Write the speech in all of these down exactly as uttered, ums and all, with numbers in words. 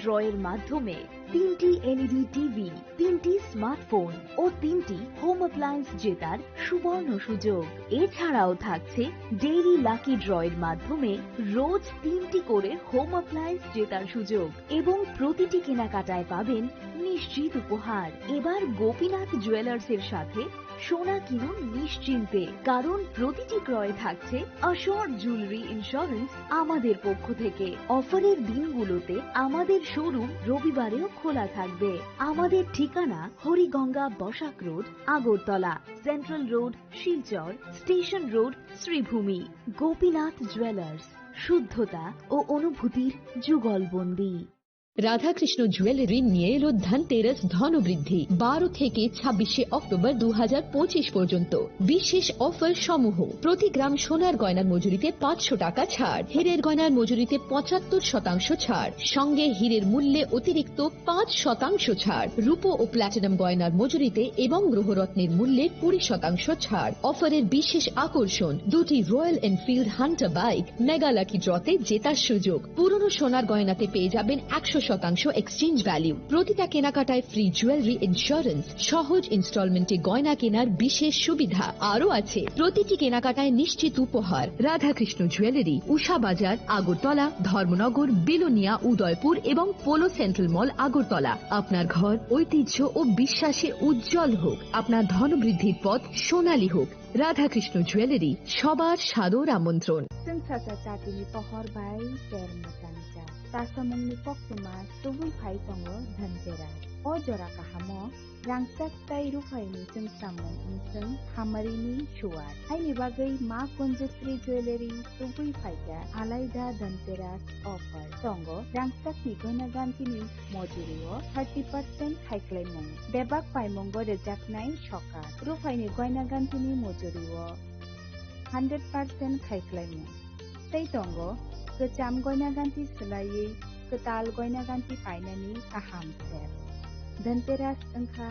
ড্রয়ের মাধ্যমে তিনটি এলইডি টিভি, তিনটি স্মার্টফোন ও তিনটি হোম অ্যাপ্লায়েন্স জেতার সুবর্ণ সুযোগ। এছাড়াও থাকছে ডেইলি লাকি ড্রয়ের মাধ্যমে রোজ তিনটি করে হোম অ্যাপ্লায়েন্স জেতার সুযোগ এবং প্রতিটি কেনাকাটায় পাবেন নিশ্চিত উপহার। এবার গোপীনাথ জুয়েলার্সের সাথে সোনা কিনুন নিশ্চিন্তে, কারণ প্রতিটি ক্রয়ে থাকছে অ্যাসিওর জুয়েলারি ইন্স্যুরেন্স আমাদের পক্ষ থেকে। অফারের দিনগুলোতে আমাদের শোরুম রবিবারেও খোলা থাকবে। আমাদের ঠিকানা Hariganga Basak road, Agartala, central road, Silchar, station road, Sribhumi. Gopinath jewellers, শুদ্ধতা ও অনুভূতির যুগলবন্দী। রাধাকৃষ্ণ জুয়েলারি নিয়ে এলো ধনতেরাস ধনবৃদ্ধি। বারো থেকে ছাব্বিশে অক্টোবর দু হাজার পঁচিশ পর্যন্ত বিশেষ অফার সমূহ: প্রতি গ্রাম সোনার গয়নার মজুরিতে পাঁচশো টাকা ছাড়, হীরের গয়নার মজুরিতে পঁচাত্তর শতাংশ ছাড়, সঙ্গে হীরের মূল্যে অতিরিক্ত পাঁচ শতাংশ ছাড়, রূপো ও প্ল্যাটিনাম গয়নার মজুরিতে এবং গ্রহরত্নের মূল্যে কুড়ি শতাংশ ছাড়। অফারের বিশেষ আকর্ষণ: দুটি royal Enfield Hunter bike mega lucky ড্রতে জেতার সুযোগ। পুরনো সোনার গয়নাতে পেয়ে যাবেন একশো শতাংশ এক্সচেঞ্জ ভ্যালু। প্রতিটা কেনাকাটায় ফ্রি জুয়েলারি ইন্স্যুরেন্স, সহজ ইনস্টলমেন্টে গয়না কেনার বিশেষ সুবিধা। আরও আছে প্রতিটি কেনাকাটায় নিশ্চিত উপহার। রাধাকৃষ্ণ জুয়েলারি, উষা বাজার, আগরতলা, ধর্মনগর, বিলোনিয়া, উদয়পুর এবং পোলো সেন্ট্রাল মল, আগরতলা। আপনার ঘর ঐতিহ্য ও বিশ্বাসে উজ্জ্বল হোক, আপনার ধনবৃদ্ধির পথ সোনালী হোক। রাধাকৃষ্ণ জুয়েলারি, সবার সাদর আমন্ত্রণ। Chwng sacha chatini pohor bai ter mwtang cha. Chasamungni koktwma tubui phai tongo Dhanteras. O jora kahamo rangchak tei ruphaini chwngsamung wngchwng hamarini suwar. Haini bagwi Ma Kanjasri Jewellery tubui phaikha alaida Dhanteras offer. Tongo rangchakni goina gantini mojurio thirty percent khaiklaimung. Bebak paimungo rwjaknai sokat. Ruphaini goina gantini mojurio hundred percent khaiklaimung. Tei tongo kwcham goina ganti swlaiwi kwtal goina ganti painani kaham ser. Dhanteras wngkha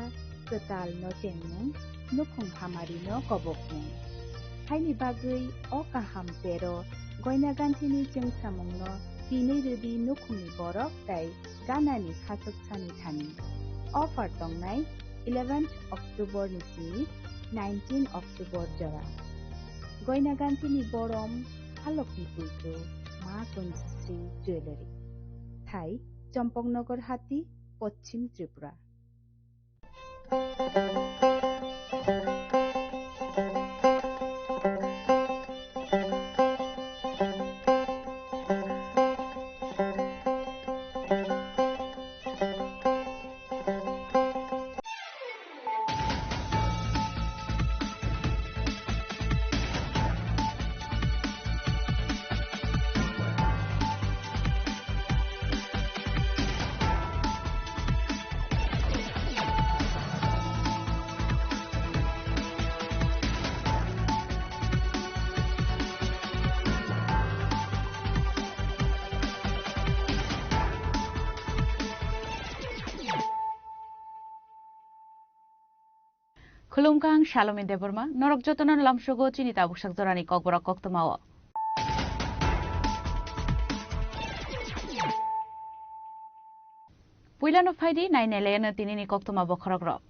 kwtal no chengmung, nukhung hamari no kobokmung. Haini bagwi o kaham sero goina gantini chwngsamungno tinwi rwdi nukhungni borok tei ganani khachoksani thani. Offer tongnai eleventh October ni simi nineteen October jora. Goina gantini borom halokni puitu Ma Kanjasri Jewellery. Thai Champaknagar Hati, Poschim Tripura. Khulumkha, ang Salomi Debbarma, norok jotono lamsogo chini tabuk sak jorani kokborok koktwmao. Puilano phaidi, nainai laiano tinini koktwma bokhorokrok.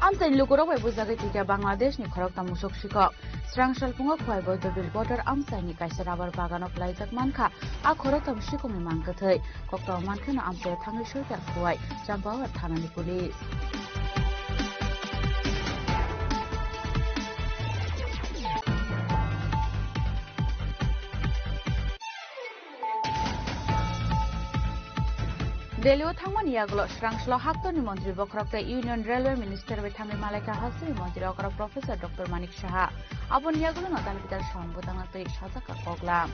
Amchaini lukurok bai bujagwi thwikha Bangladeshni khoroktham musuk sikok. Srang salphungo Khowai Boidobil border amchaini kaisa rubber bagano kwlaijak mankha. A khoroktham sikokni mang kwthwi. Koktwma mankheno amchaio thangwi soikha Khowai Champawar thanani police. Delhi-o thangmani yagulo srang salo haktorni montri bokhorok tei Union Railway Minister bai thangwi malaikha hasteni montri okra Professor Doctor Manik Saha. Aboni yagulono dal bidal samung bwtangna twi sajakha koklam.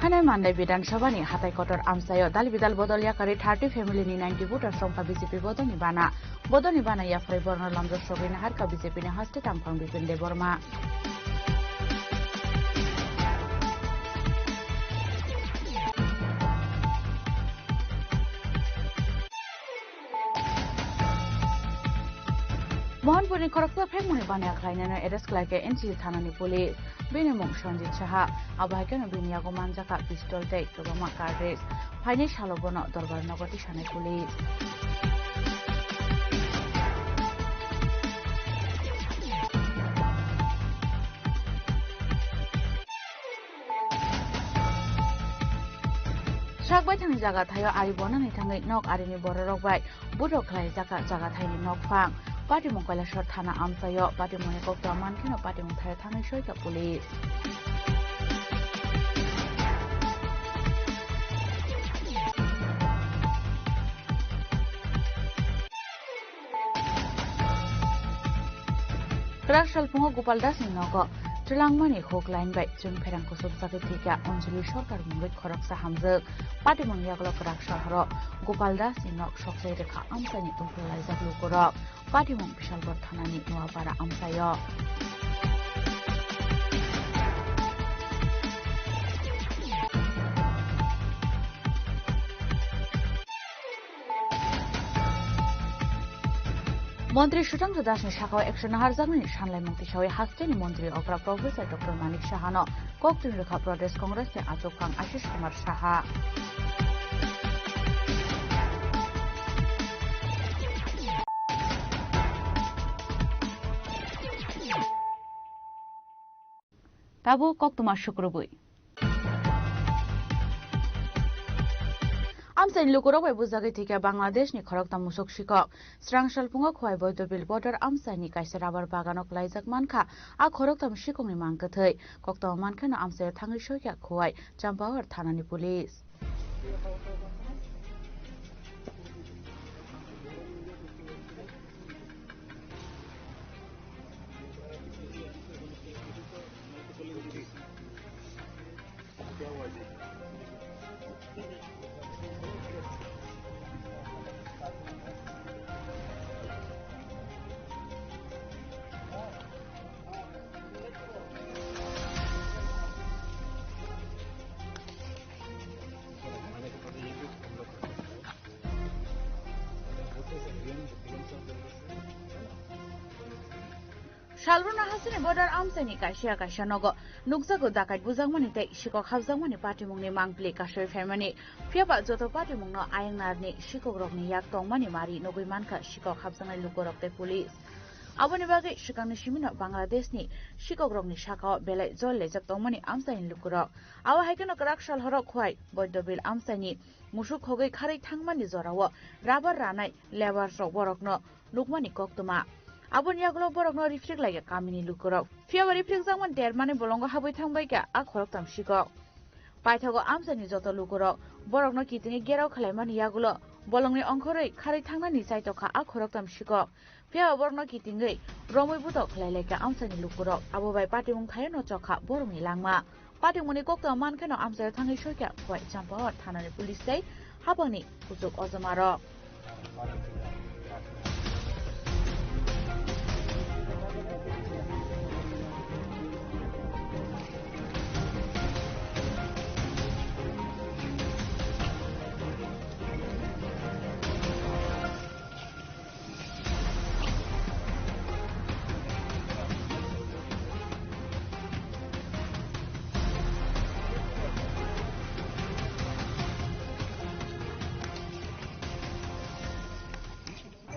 Hanai Mandai Bidhan Sabhani hatai kotor amchaio dal bidal bodol yakarwi thirty family ni ninety voters rwngkha B J P bodolni bana. Bodolni bana yapharwi borokno lamjak sogwi naharkha B J P ni haste tangphang Bipin Debbarma. Mohanpurni khoroksa phekmani baniya khlainano arrest khlaikha N C C thanani police. Bini mung Sanjit Saha. Abo hai kheno bini yago manjakha pistol tei kwbangma cartridge. Phainai salo bono dorbar nogo tisanai police. Sak baithangni jaga thaio ari bonani thangwi nok arini bororok bai buthok khlaijak jaga thaini nokphang. Patimung Kailasor thana amchaio patimungni koktwma mankheno patimung thaio thangwi soika police. Kwrak salphungo Gopal Das ni nogo twlangmani huk line bai chwng pherang kuchuk jagwi thwikha Anjali Sarkar mungwi khoroksa hamjwk. Patimung yagulo kwrak sahoro Gopal Das ni nok soksai rwkha amchaini tongphru laijak lukurok. Patimung Bishalgarh thanani Noapara amchaio. Montri Sutang Dasni sakao ekso naharjaknani sanlaimung tisawi hasteni montri okra Professor Doctor Manik Sahano kok twi rwkha Pradesh Congress ni achukphang Ashish Kumar Saha. Tabuk koktwma sukrubwi. Amchaini lukurok bai bujagwi thwikha Bangladeshni khoroktham musuk sikok. Srang salphungo Khowai Boidobil border amchaini kaisa rubber bagano kwlaijak mankha. A khoroktham sikokni mang kwthwi. Koktwma mankheno amchaio thangwi soikha Khowai Champawar thanani police. Salrwna hasteni border amchaini kaisa kaisa nogo nukjago dakait bujakmani tei sikok hapjakmani patimungni mangpili kasui phaimani. Phiyaba joto patimungno ayang narni sikokrokni yak tongmani mari nugwi mankha sikok hapjaknai lukurok tei police. Aboni bagwi swkangni simino Bangladeshni sikokrokni sakao belai jol lejak tongmani amchaini lukurok. Abo hai kheno kwrak sal horo Khowai Boidobil amchaini musuk khogwi kharwi thangmani jorao rubber ranai labours rok borokno nukmani koktwma. Aboni yagulo borokno rifrik laikha kamini lukurok. Phiyaba rifrikjakmani dermani bolongo habwi thangbaikha a khoroktham sikok. Paithago amchaini joto lukurok borokno kitingwi gerao khwlaimani yagulo bolongni ongkhorwi kharwi thangnani chaitokha a khoroktham sikok. Phiyaba borokno kitingwi romwi butok khwlailaikha amchaini lukurok. Abo bai patimung thaio no chokha borokni langma. Patimungni koktwma mankheno amchaio thangwi soikha Khowai Champawar thanani police tei haphangni kuchuk ojomarok.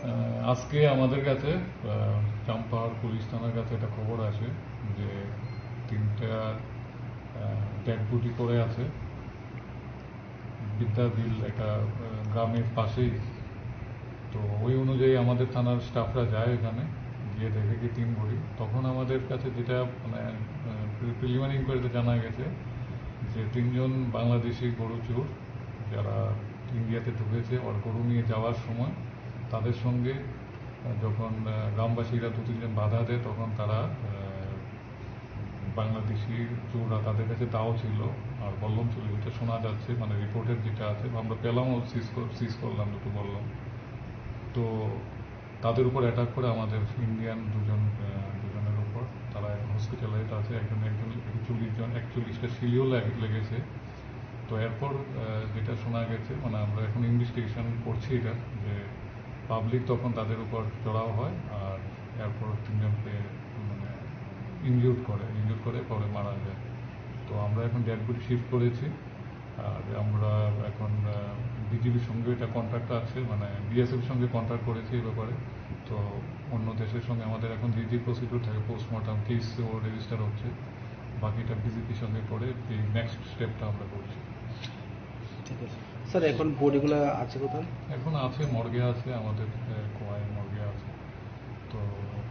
আহ, আজকে আমাদের কাছে, আহ, চাম্পাহার পুলিশ থানার কাছে একটা খবর আসে যে তিনটা, আহ, ডেড বডি পড়ে আছে। বিদ্যাবিল একটা, আহ, গ্রামের পাশেই। তো ওই অনুযায়ী আমাদের থানার স্টাফরা যায় ওখানে, গিয়ে দেখে কি তিন বডি। তখন আমাদের কাছে যেটা, মানে, আহ, প্রি-, প্রিলিমিনারি ইনকোয়ারিতে জানা গেছে যে তিনজন বাংলাদেশি গরু চোর, যারা ইন্ডিয়াতে ঢুকেছে, ওর গরু নিয়ে যাওয়ার সময় তাদের সঙ্গে, আহ, যখন, আহ, গ্রামবাসীরা দু তিনজন বাধা দেয়, তখন তারা, আহ, বাংলাদেশি চোররা, তাদের কাছে দাও ছিল আর বল্লম ছিল, যেটা শোনা যাচ্ছে, মানে, রিপোর্টের যেটা আছে, আমরা পেলামও, সিজ কর-, সিজ করলাম দুটো বল্লম। তো তাদের উপর অ্যাটাক করে আমাদের ইন্ডিয়ান দুজন, আহ, দুজনের উপর, তারা এখন হসপিটালাইজড আছে, একজন, একজন একচল্লিশ জন, একচল্লিশটা শিলিও লাগে-, লেগেছে। তো এরপর, আহ, যেটা শোনা গেছে, মানে, আমরা এখন ইনভেস্টিগেশন করছি এটা, যে পাবলিক তখন তাদের উপর চড়াও হয়, আর এরপর তিনজনকে মানে ইনজিউর করে, ইনজিউর করে পরে মারা যায়। তো আমরা এখন ডেড বডি শিফট করেছি। আর আমরা এখন, আহ, বিজিবির সঙ্গে এটা কন্ট্যাক্ট আছে, মানে বিএসএফ সঙ্গে কন্ট্যাক্ট করেছি এই ব্যাপারে। তো অন্য দেশের সঙ্গে আমাদের এখন যে যে প্রসিডিউর থাকে, পোস্টমর্টম কেসও রেজিস্টার হচ্ছে, বাকিটা বিজিবির সঙ্গে করে এই নেক্সট স্টেপটা আমরা করছি। ঠিক আছে স্যার, এখন বডিগুলো আছে কোথায়? এখন আছে, মর্গে আছে, আমাদের, আহ, খোয়াই মর্গে আছে। তো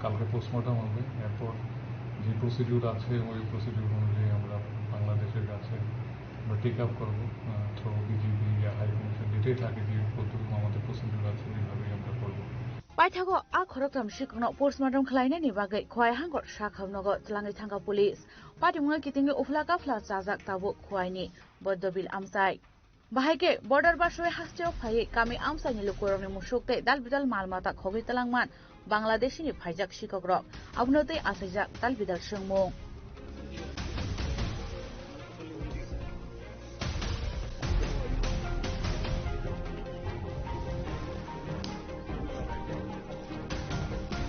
কালকে পোস্টমর্টম হবে, এরপর যে প্রসিডিউর আছে ওই প্রসিডিউর অনুযায়ী আমরা বাংলাদেশের কাছে আমরা টেক আপ করবো, আহ, থ্রু বিজিবি ইয়া হাই কমিশন যেটাই থাকে, যে পদ্ধতি আমাদের প্রসিডিউর আছে ওইভাবেই আমরা করবো। Paithago a khoroktham sikokno postmortem khlainani bagwi Khowai hangor sakhamnogo twlangwi thangkha police. Patimungno kitingwi uphla kaphla chajak tabuk Khowaini Boddobil amchai. Bahai khe border basoi hasteo phaiwi kami amchaini lukurokni musuk tei dalbidal mal mata khogwi twlangman Bangladeshini phaijak sikokrok. Abono tei achaijak dalbidal swngmung.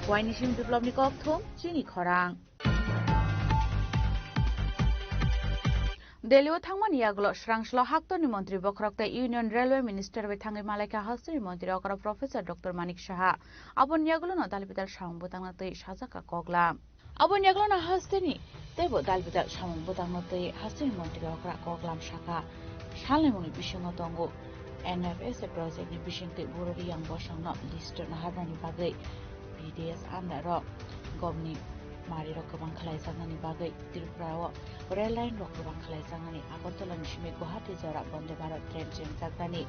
Khowaini simi Biplobni kokthum, chini khorang. Delhi-o thangmani yagulo swrangsulo haktorni montri bokhorok tei Union Railway Minister bai thangwi malaikha hasteni montri okra Professor Doctor Manik Saha. Aboni yagulono dalbidal samung bwtangna twi sajak kha koklam. Aboni yagulono hasteni teibo dalbidal samung bwtangna twi hasteni montri okra koklam sakha. Salnimungni bisingo tongo N F S A project ni bisingtwi Bururi yang bosongno list naharnani bagwi B D S under o gomni marirok kwbang khlaijaknani bagwi Tripura o rail line rok kwbang khlaijaknani, Agartala ni simi Guwahati jora Vande Bharat train chengjaknani,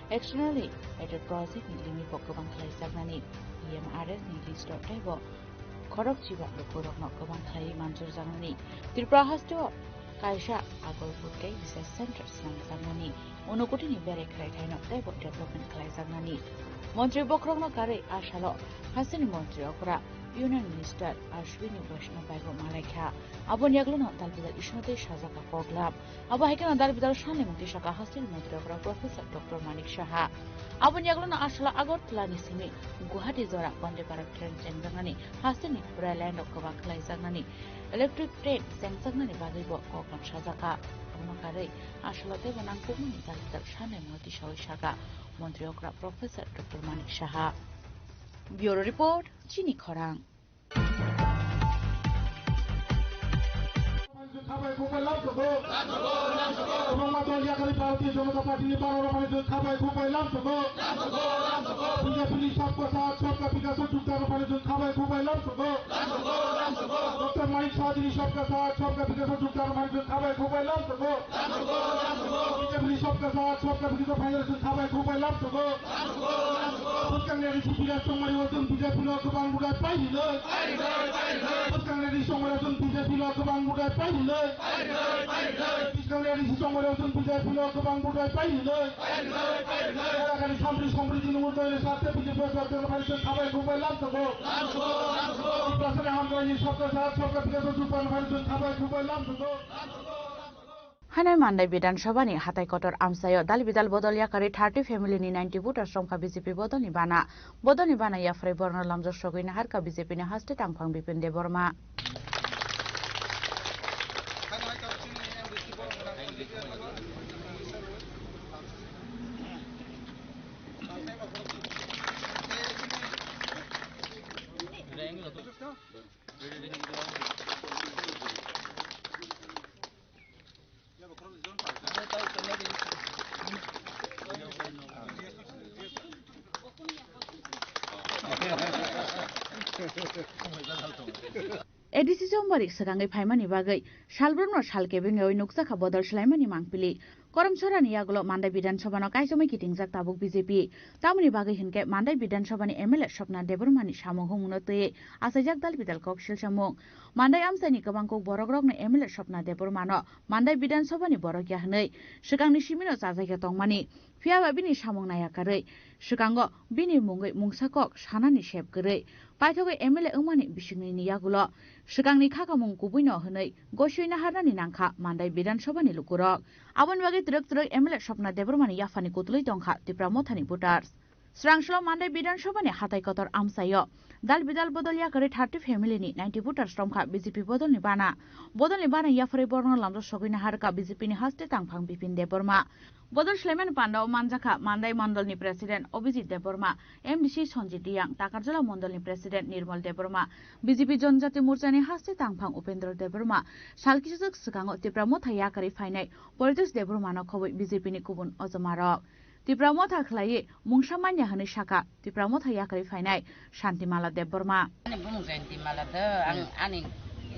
externally aided project ni limit bo kwbang khlaijaknani, E M R S ni list o teibo khorok chiba lukurokno kwbang khlaiwi manjurjaknani, Tripura hasteo kaisa Agor Budkai Research Center swnamjaknani, Unokotini berai khlaithaino teibo development khlaijaknani. Montri bokhorokno karwi a salo hasteni montri okra Union Minister Ashwini Vaishnaw baibo malaikha. Aboni yagulono dalbidal isinotwi sajak kha koklam. Abo hai kheno dalbidal salnimung twi sakha hasteni montri okra Professor Doctor Manik Saha. Aboni yagulono a salo Agartala ni simi Guwahati jora Vande Bharat train chengjaknani, hasteni rail line rok kwbang khlaijaknani, electric train chengjaknani bagwibo koklam sajakha. Abono karwi a salo teibo nangkukmani dalbidal salnimung tisawi sakha montri okra Professor Doctor Manik Saha. Bureau Report, Chini Khorang. Kwbangma dol yakarwi Bharatiya Janata Party ni barok rok phano chwng kha bai khuk bai lam tongo. B J P ni sabka saath sabka bikas o jogdan rok phano chwng kha bai khuk bai lam tongo. Doctor Manik Saha jini sabka saath sabka bikas o jogdan rok phano chwng kha bai khuk bai lam tongo. B J P ni sabka saath sabka bikas o phainai chwng kha bai khuk bai lam tongo. Bwskang ni risi pila chongmani o chwng B J P no kwbang budai pai hinwi. Bwskang ni risi chongmani o chwng B J P no kwbang budai pai hinwi. Bwskang ni risi chongmani o chwng B J P no kwbang budai pai hinwi. Elakani sampri sompri jini murtoi ni sakte B J P o jogdan rok phano chwng kha bai khuk bai lam tongo. Tiprasani hamkraini sabka saath sabka bikas o jogdan rok phano chwng kha bai khuk bai lam tongo. Hainai Mandai Bidhan Sabha ni hatai kotor amchaio dal bidal bodol yakarwi thirty family ni ninety voters romkha B J P bodol ni bana. Bodol ni bana yapharwi borokno lamjak sogwi naharkha B J P ni haste tangphang Bipin Debbarma. A D C Chombarik swkangwi phaimani bagwi salbrumno sal kebengwi nukjakha bodol swlaimani mangpili. Korom sorani yagulo Mandai Bidhan Sabha no kaichomwi kitingjak tabuk B J P. Tamoni bagwi hinkhe Mandai Bidhan Sabha ni M L A Swpna Debbarma ni samung humungno twiwi achaijak dal bidal kok silsamung. Mandai amchaini kwbang kok borok rokno M L A Swpna Debbarma no Mandai Bidhan Sabha ni borok ya hwnwi swkangni simino chajakya tongmani. Phiya ba bini samung naiya karwi swkango bini mungwi mungsa kok sanani sep kwrwi. Paithogwi M L A wngmani bisingni ni yagulo swkangni khakamung kubuino hwnwi gosiwi naharnani nangkha Mandai Bidhan Sabha ni lukurok. Aboni bagwi twrwk twrwk M L A Swpna Debbarma ni yaphani kutulwi tongkha Tipra Mothani voters. Srangslo Mandai Bidhan Sabha ni hatai kotor amchaio dal bidal bodol yakarwi thirty family ni ninety voters romkha B J P bodol ni bana. Bodol ni bana yapharwi borokno lamjak sogwi naharkha B J P ni haste tangphang Bipin Debbarma. Bodol swlaimani pandao manjakha Mandai Mondol ni President Abhijit Debbarma, M D C Sanjit Reang, Takarjala Mondol ni President Nirmal Debbarma, B J P Jonjati Morcha ni haste tangphang Upendra Debbarma, salkisajak swkango Tipra Motha yakarwi phainai Paritosh Debbarma no khobwi B J P ni kubun ojomarok. Tipra Motha khlaiwi mungsa manya hwnwi sakha Tipra Motha yakarwi phainai Shantimala Debbarma. Ani bumung Jayanti Mala do, ang Hmm. ani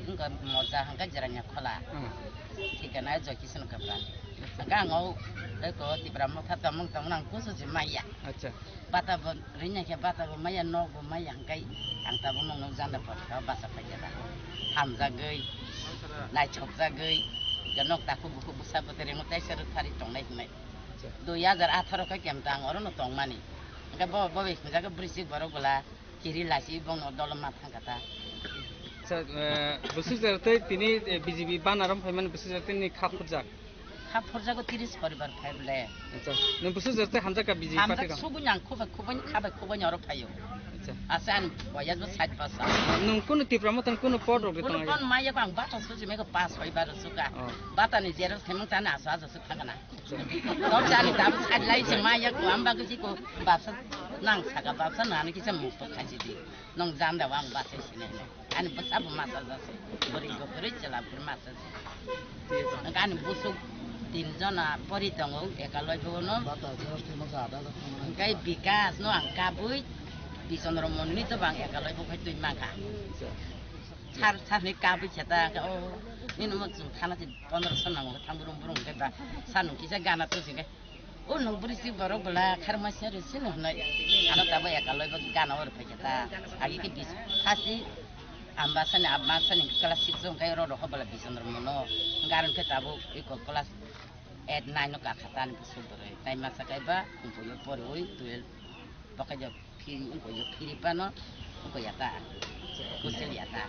wngkha Morcha hwnkha Jirania Khola. Hmm. Thikana Joykisan Kapra. Hwnkha ang o eko Tipra Motha tongmung tongmung ang kusu se maya. Acha. Bata bo rinai khe bata bo maya, nok bo maya hwnkhe ang tabuk nokno janda phaikha, basa phaikha da. Hamjagwi, naithokjagwi, hwnkhe nok takhuk bukhuk bwsa bwtwi ringo taisa rwphari tongnai hwnwi. Dui hajar atharo khe kemtang orono tongmani. Hwnkhe bo, bo bai hwnjak khe bwrwi chik borok bwla kiri lasi bongno doloma thangkha ta. Acha, eh, bwswk jora tei tini, eh, B J P banarom phaimani bwswk jora tini kha phurjak? Kha phurjago tiris poribar phai bwle. Acha, nwng bwswk jora tei hamjakha B J P party Hamjak kang? Subui nang khubai khubai khabai khubai oro phaio. Acha. Asa ani boyas bo sait basa. Nwng kunu Tipra Motha ni kunu pod rok de Kunu tongo? Pon maya ko ang bata suji meko pas hoi baro suka. Oh. Bata ni jero semung tana asa asa suk thangana. Tok jani tabuk sat lai se maya ko amba ko siko babsa nang saka babsa nani kisa mukto khaji di. Nong janda wang basa sine. Ani bwsa bo masa jase. Bori ko bori chela bori masa jase. Ani busuk tin jona pori tongo ekaloi bo no. Hingkai Bikas no ang kabui Bisondro Moni to bang ekaloi bo khai tui mangkha. Sar sar ni kabui kheta o nini mo chung thana ti pondro so nango thang burung burung ke ba sanung kisa gana to singke. O nung bwrwi si borok bwla kharma se rw sino hwnwi. Ano tabuk ekaloi bo gana o rw phaikha ta. Agi khe bis-, first ni Ambasani, Ambasani class six o hwnkhe oro rokho bwla Bisondro Mono. Hwnkhe aro hwnkhe tabuk iko class eight nine o kakha ta ani bwswk bwrwi. Tai masa kaiba wngkoi o poriwi twelve. Bo khe je phiri wngkoi o phiri phano wngkoi ya ta. Kusel ya ta.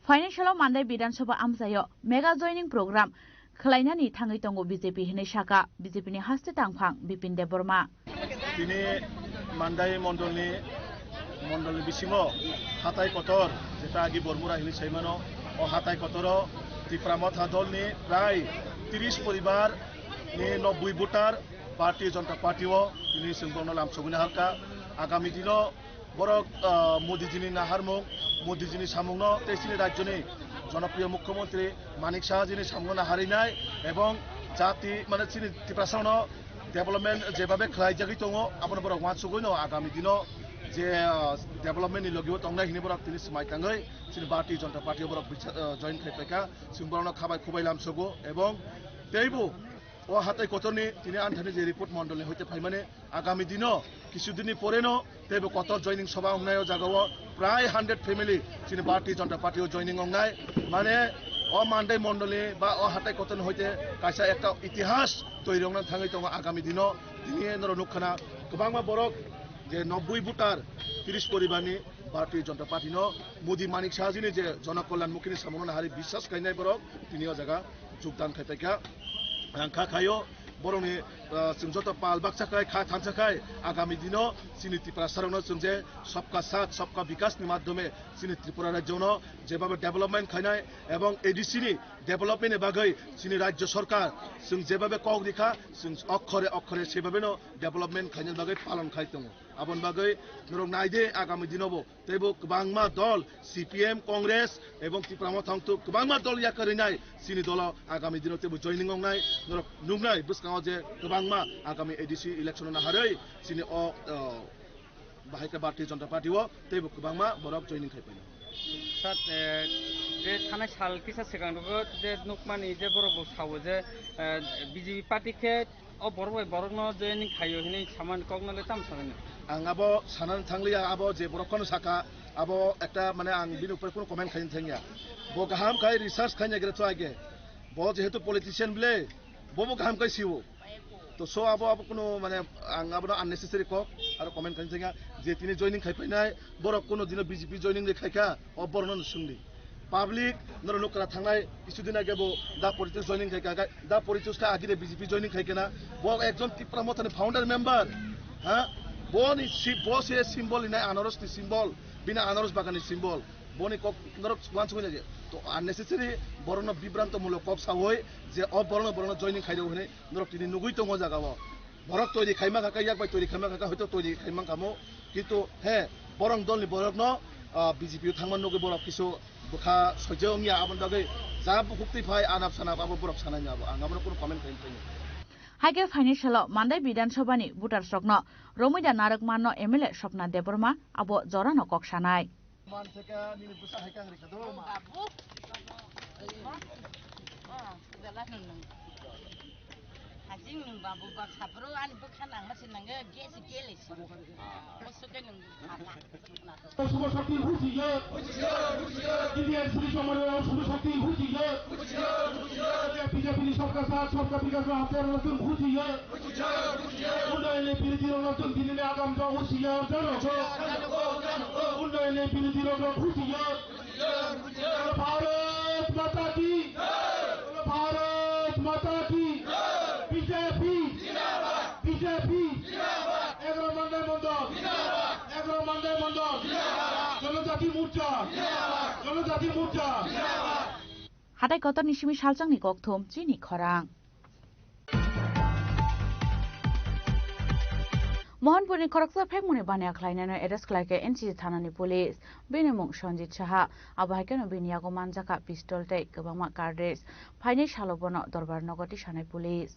Financial o Mandai Bidhan Sabha amchaio mega joining program khwlainani thangwi tongo B J P hinwi sakha B J P ni haste tangphang Bipin Debbarma. Tini Mandai mondolni, mondolni bisingo hatai kotor, jeta agi Bormura hinwi saimano, o hatai kotoro Tipra Motha dolni prai tiris poribar ni nobboi voter Bharatiya Janata Party o tini chwng bono lamsogwi naharkha. Agami dino borok, ah, Modiji ni naharmung, Modiji ni samungno tei chini rajyoni jonopriyo mukhyamantri Manik Saha ji ni samungno naharinai ebong jati, mane, chini Tiprasano development jebabe khlaijagwi tongo, abono borok uansugwino agami dino je, ah, development ni logi o tongnai hinwi borok tini swmai tangwi chini Bharatiya Janata Party o borok bicha-, ah, join khai paikha, chwng borokno khabai khubai lamsogo ebong teibo o hatai kotorni tini anthani je report mondolni hoite phaimani, agami dino, kisu dinni poreno teibo kotor joining sabha wngnai o jagao prai hundred family chini Bharatiya Janata Party o joining wngnai. Mane o Mandai mondolni ba o hatai kotorni hoite kaisa ekta itihas toiri wngna thangwi tongo agami dino. Tini norok nukkhana kwbangma borok je nobboi voter tiris poribarni Bharatiya Janata Party no Modi Manik Saha ji ni je Jana Kalyan Mukhi ni samung no nahari biswas khainai borok tini o jaga jogdan khai paikha. Ang kha khaio borokni, ah, chwng joto pal baksa khai kha thansa khai agami dino chini Tiprasa rokno chwng je sabka sath sabka bikas ni madhyome chini Tripura rajyo no jebabe development khainai ebong A D C ni development ni bagwi chini rajyo sarkar chwng jebabe kok rikha chwng okhore okhore sebabe no development khainani bagwi palon khai tongo. Aboni bagwi norok naide agami dinobo teibo kwbangma dol C P M, Congress ebong Tipra Motha wngthok kwbangma dol yakarwi nai chini dolo agami dino teibo joining wngnai norok nuknai bwskango je kwbangma agami A D C election o naharwi chini o, o, bahai khe Bharatiya Janata Party o teibo kwbangma borok joining khai painai. Sir, eh, je thanai sal kisa swkang rogo je nukmani je borok bo sao je, eh, B J P party khe o borok bai borokno joining khaio hinwi samani kokno le tamo sanai? Ang abo sanani thangliya, abo je borok phano saka, abo ekta mane ang bini upore kuno comment khaina thangya. Bo kaham khai research khaina gre to age. Bo jehetu politician bile, bo bo kaham khai siwo. To so abo, abo kuno mane ang abono unnecessary kok aro comment khaina thangya. Je tini joining khai painai, borok kuno dino B J P joining de khaikha, o borokno swngdi. Public, norok nukra thangnai, kisu din age bo da Paritosh joining khai ka, da Paritosh kha agire B J P joining khai kana, bo ekjon Tipra Motha ni founder member, ha? Boni si-, bo se symbol hinai anaros ni symbol, bini anaros bagan ni symbol. Boni kok norok uansukya je. To unnecessary borokno bibranto mulok kok sawi je o borokno, borokno joining khairok hinwi norok tini nugwi tongo jaga o. Borok toiri khaima kha, yak bai toiri khaima kha, hoito toiri khaima kamo. Kintu he, borok dolni borokno, ah, B J P o thangma nugwi borok kisu bwkha soijo wngya, aboni bagwi ja bukhuk twi phai anap sanap abo borok sanai abo. Ang abono kunu comment khaini. Haikhe phaini salo Mandai Bidhan Sabhani votersrokno romwi da narwk manno M L A Swapna Debbarma abo jorano kok sanai. Man theke nini bwsa hai kang rikha do ma. Babu. Oh, jala nung nung. Hajing nung babu bak sapro ani bwkha nang masi nang ge si gele si. Musuke nung phala. শুভ শক্তি হুঁশিয়ার। ইন্ডিয়ার শ্রী সম্মেলনের শুভ শক্তি হুঁশিয়ার। বিজেপি সবকা সাথ সবকা বিকাশ হাতিয়ার নতুন হুঁশিয়ার। উন্নয়নের বিরোধী নতুন দিনে আগাম হুঁশিয়ার জনগণ। উন্নয়নের বিরোধী হুঁশিয়ার। ভারত মাতা কি? ভারত মাতা কি? বিজেপি। বিজেপি। এগারো মান্ডাই মন্ডল। এগারো মান্ডাই মন্ডল। জনজাতি মোর্চা। জনজাতি মোর্চা। Hatai kotorni simi salchangni kokthum chini khorang. Mohanpurni khoroksa phekmuni baniya khlainano arrest khlaikha N C C thanani police. Bini mung Sanjit Saha. Abo hai kheno bini yago manjakha pistol tei kwbangma cartridge. Phainai salo bono Dorbar nogo tisanai police.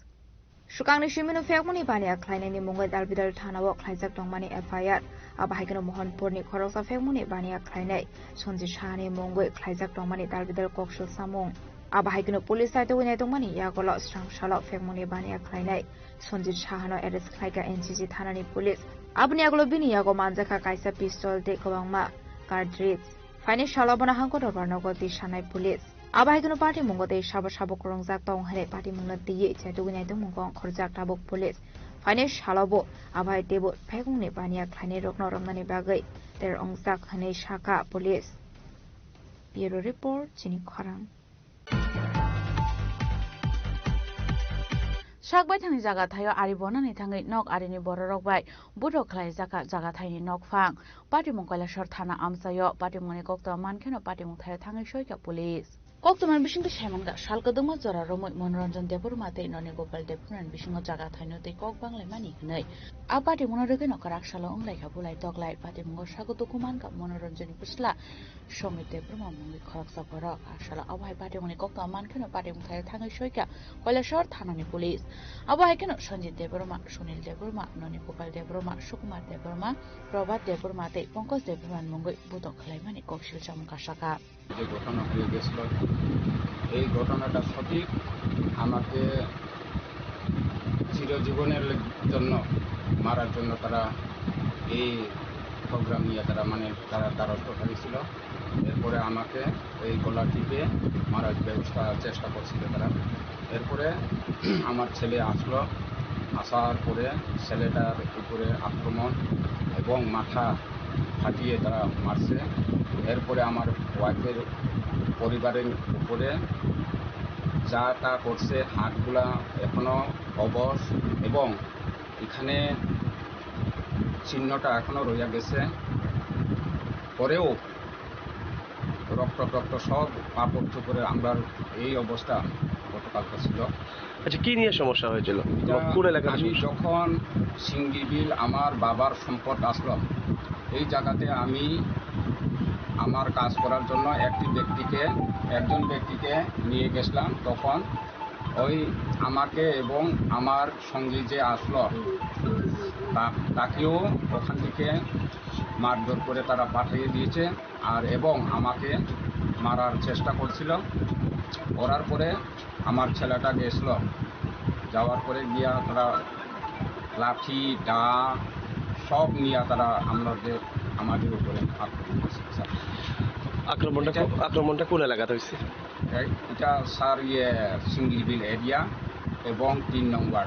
Swkangni simino phekmuni baniya khlainaini mungwi Dalbidal thanao khlaijak tongmani F I R. Abo hai kheno Mohanpurni khoroksa phekmuni baniya khlainai Sanjit Sahani mungwi khlaijak tongmani Dalbidal koksil samung. Abo hai kheno police saitogwi naitongmani yagolo swrang salo phekmuni baniya khlainai Sanjit Sahano arrest khlaikha N C C thanani police. Aboni yagulo bini yago manjakha kaisa pistol tei kwbangma cartridge. Phainai salo bono hangko Dorbar nogo tisanai police. Abo hai kheno patimungo tei sabo sabo kwrwngjak tong hwnwi patimungno twiwi chaitugwi naitongmungo ongkhorjak tabuk police. Phainai salo bo abo hai teibo phekmungni baniya khlainairokno romnani bagwi ter wngjak hwnwi sakha police. Bureau Report, chini khorang. Sak baithangni jaga thaio ari bonani thangwi nok arini bororok bai buthok khlaijakha jaga thaini nokphang. Patimung Kailasor thana amchaio patimungni koktwma mankheno patimung thaio thangwi soikha police. Koktwmani bisingtwi saimankha, sal kwdwkma jora romwi Monoranjan Debbarma tei Noni Gopal Debbarmani bisingo jaga thaino tei kok banglaimani hwnwi. A patimungno rwgwino kwrak salo wnglaikha bulai toklai. Patimungo sago duku mankha Monoranjanni bwsla Somit Debbarma mungwi khoroksa borok. A salo abo hai patimungni koktwma mankheno patimung thaio thangwi soikha Kailasor thanani police. Abo hai kheno Sanjit Debbarma, Sunil Debbarma, Noni Gopal Debbarma, Sukumar Debbarma, Prabhat Debbarma tei Pankaj Debbarmani mungwi buthok khlaimani koksil chamung kasakha. যে ঘটনা হয়ে গেছিল, এই ঘটনাটা সঠিক আমাকে চিরজীবনের জন্য মারার জন্য তারা এই প্রোগ্রাম নিয়ে তারা, মানে, তারা দ্বারস্থ হয়েছিল। এরপরে আমাকে এই গলা টিপে মারার ব্যবস্থা, চেষ্টা করছিল তারা। এরপরে আমার ছেলে আসলো, আসার পরে ছেলেটার উপরে আক্রমণ এবং মাথা ফাটিয়ে তারা মারছে। এরপরে আমার ওয়াইফের পরিবারের উপরে যা তা করছে, হাতগুলা এখনো অবশ এবং এখানে চিহ্নটা এখনো রইয়া গেছে। পরেও রক্ত টক্ত সব কাপড় চোপড়ে আমরা এই অবস্থা গতকালকে ছিল। আচ্ছা, কি নিয়ে সমস্যা হয়েছিল? এটা কোন এলাকার আমি সমস্যা? যখন সিঙ্গিবিল আমার বাবার সম্পদ আসলো, এই জায়গাতে আমি আমার কাজ করার জন্য একটি ব্যক্তিকে, একজন ব্যক্তিকে নিয়ে গেছিলাম। তখন ওই আমাকে এবং আমার সঙ্গে যে আসলো, তা-, তাকেও ওখান থেকে মারধর করে তারা পাঠিয়ে দিয়েছে। আর এবং আমাকে মারার চেষ্টা করছিল। করার পরে আমার ছেলেটা গেছিল, যাওয়ার পরে গিয়া তারা লাঠি, দা সব নিয়ে তারা আমাদের, আমাদের উপরে আক্রমণ করছে, স্যার। আক্রমণটা এটা কো-, আক্রমণটা কোন এলাকাতে হয়েছে? এ-, এটা, স্যার, ইয়ে, সিঙ্গিবিল এরিয়া এবং তিন নম্বর।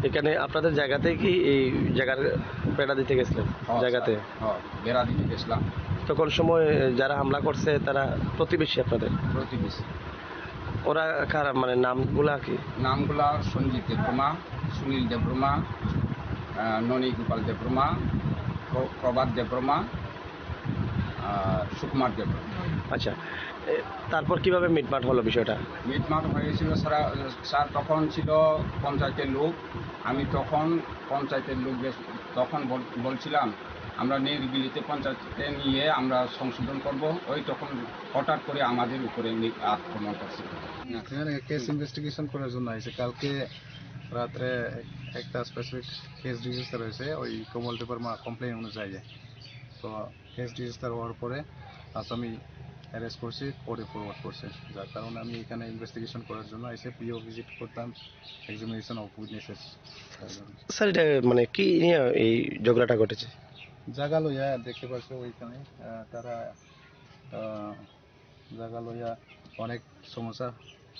এখানে আপনাদের জায়গাতে কি এই জায়গার বেড়া দিতে গেছিলেন? হ্যাঁ, জায়গাতে? স্যার। হ্যাঁ, বেড়া দিতে গেছিলাম। তো কোন সময় যারা হামলা করছে তারা প্রতিবেশী আপনাদের? প্রতিবেশী। ওরা কারা, মানে, নামগুলা কি? নামগুলা সঞ্জিত দেববর্মা, সুনীল দেববর্মা, আহ, ননী গোপাল দেববর্মা, প্র-, প্রভাত দেববর্মা, আহ, সুকুমার দেববর্মা। আচ্ছা, এ, তারপর কিভাবে মিটমাট হলো বিষয়টা? মিটমাট হয়েছিল সারা, স্যার, তখন ছিল পঞ্চায়েতের লোক। আমি তখন পঞ্চায়েতের লোকদের তখন বল-, বলছিলাম, আমরা নিরিবিলিতে পঞ্চায়েতে নিয়ে আমরা সংশোধন করব। ওই তখন হঠাৎ করে আমাদের উপরে নি-, আক্রমণ করছিল। এখানে কেস ইনভেস্টিগেশন করার জন্য আইছে। কালকে রাত্রে এক-, একটা স্পেসিফিক কেস রেজিস্টার হয়েছে ওই কমল দেববর্মা কমপ্লেন অনুযায়ী। তো কেস রেজিস্টার হওয়ার পরে আসামি অ্যারেস্ট করছে, কোর্টে ফরওয়ার্ড করছে, যার কারণে আমি এখানে ইনভেস্টিগেশন করার জন্য এসে পিও ভিজিট করতাম, এক্সামিনেশন অফ উইটনেসেস। স্যার, এটা মানে কি নিয়ে এই ঝগড়াটা ঘটেছে? জায়গা লইয়া দেখতে পাচ্ছ ওইখানে, আহ, তারা, আহ, জায়গা লইয়া অনেক সমস্যা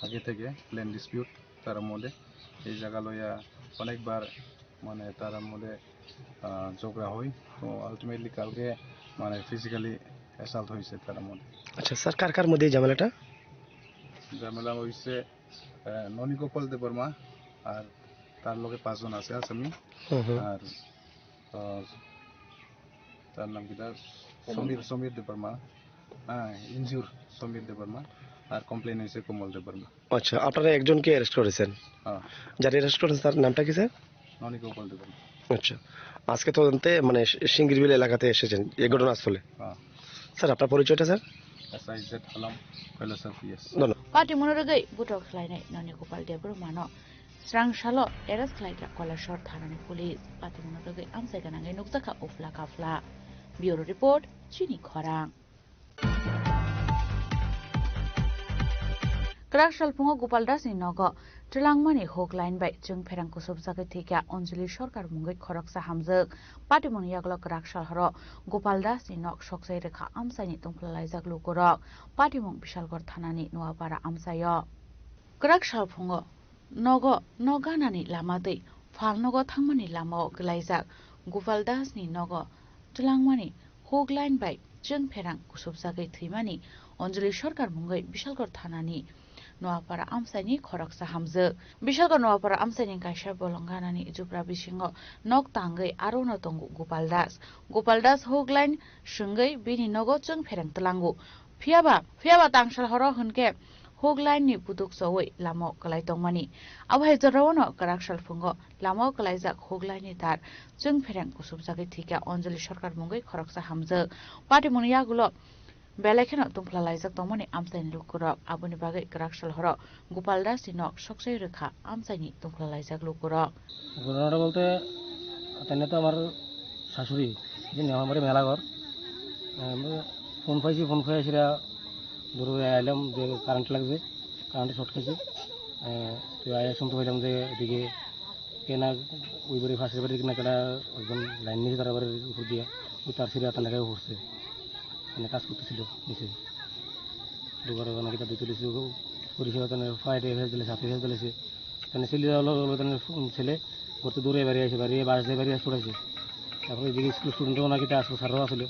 আগে থেকে, ল্যান্ড ডিসপিউট তার মধ্যে। এই জায়গা লইয়া অনেকবার মানে তার মধ্যে, আহ, ঝগড়া হয়। তো আলটিমেটলি কালকে মানে ফিজিক্যালি অ্যাসাল্ট হয়েছে তার মধ্যে। আচ্ছা স্যার, কার কার মধ্যে এই ঝামেলাটা? ঝামেলা হয়েছে, আহ, ননী গোপাল দেববর্মা আর তার লগে পাঁচজন আছে আসামি। হুম হুম। আর, আহ, তার নাম কিতা? সমীর, সমীর দেববর্মা। হ্যাঁ, ইনজুর সমীর দেববর্মা। আর কমপ্লেন হয়েছে কমল দেববর্মা। আচ্ছা, আপনারা একজনকে অ্যারেস্ট করেছেন? হ্যাঁ। যারা অ্যারেস্ট করেছেন তার নামটা কি স্যার? ননী গোপাল দেববর্মা। আচ্ছা, আজকে তদন্তে মানে সি-, সিঙ্গিরবিল এলাকাতে এসেছেন এই ঘটনাস্থলে? হ্যাঁ। স্যার, আপনার পরিচয়টা sir? SI Z Alam, Kailashahar PS. ধন্যবাদ। Party mwnwi rwgwi butok khlainai Noni Gopal Debbarmano srang salo arrest khlaijak Koilashahar thanani police. Party mwnwi rwgwi amchai gwnangwi nukjakha uphla kaphla. Bureau report, Chini Khorang. Kwrak salphungo Gopal Dasni nogo twlangmani huk line bai chwngpherang kusubjagwi thwikha Anjali Sarkar mungwi khoroksa hamjwk. Patimungni yagulo kwrak sal horo Gopal Dasni nok sokchai rwkha amchaini tongphlalaijak lukurok. Patimung Bishalgarh thanani Noapara amchaio. Kwrak salphungo nogo nok ganani lama twi phalnogo thangmani lamao kwlaijak Gopal Dasni nogo twlangmani huk line bai chwngpherang kusubjagwi thwimani Anjali Sarkar mungwi Bishalgarh thanani Noapara amchaini khoroksa hamjwk. Bishalgarh Noapara amchaini kaisa bolong ganani jubra bisingo nok tangwi arono tongo Gopal Das. Gopal Das huk line swngwi bini nogo chwngpherang twlango. Phiyaba, phiyaba tangsal horo hwnkhe huk line ni buduk chowi lamao kwlai tongmani. Abo hai jorao no kwrak salphungo lamao kwlaijak huk line ni tar chwngpherang kusubjagwi thwikha Anjali Sarkar mungwi khoroksa hamjwk. Patimungni yagulo belai kheno tongphlalaijak tongmani amchaini lukurok. Aboni bagwi kwrak sal horo Gopal Das ni nok sokchai rwkha amchaini tongphlalaijak lukurok. ঘটনাটা বলতে তাহলে তো আমার শাশুড়ি, যে আমার বাড়ি মেলাঘর, আহ, ফোন পাইছি, ফোন পাই সেটা দূরে আইলাম যে কারেন্ট লাগছে, কারেন্ট শর্ট খাইছে। আহ, তো আয়া শুনতে পাইলাম যে এদিকে কেনা ওই বাড়ি পাশের বাড়ি কিনা কেনা একজন লাইন নিয়েছে তার বাড়ির উপর দিয়ে, ওই তার সিঁড়ি আতার লেগে পড়ছে, মানে কাজ করতেছিল নিচে। দুবার নাকি তাদের তুলেছে, পরিষেবা তাদের ফ্রাইডে ফেস দিলে, সাথে ফেস দিলেছে। তাহলে ছেলে হলো, হলো তাহলে ছেলে ঘর তো দূরে বাড়ি আছে, বাড়ি বাস দিয়ে বাড়ি আসে পড়েছে। তারপরে এদিকে স্কুল স্টুডেন্টও নাকি তা আসলো, স্যাররাও আসলো।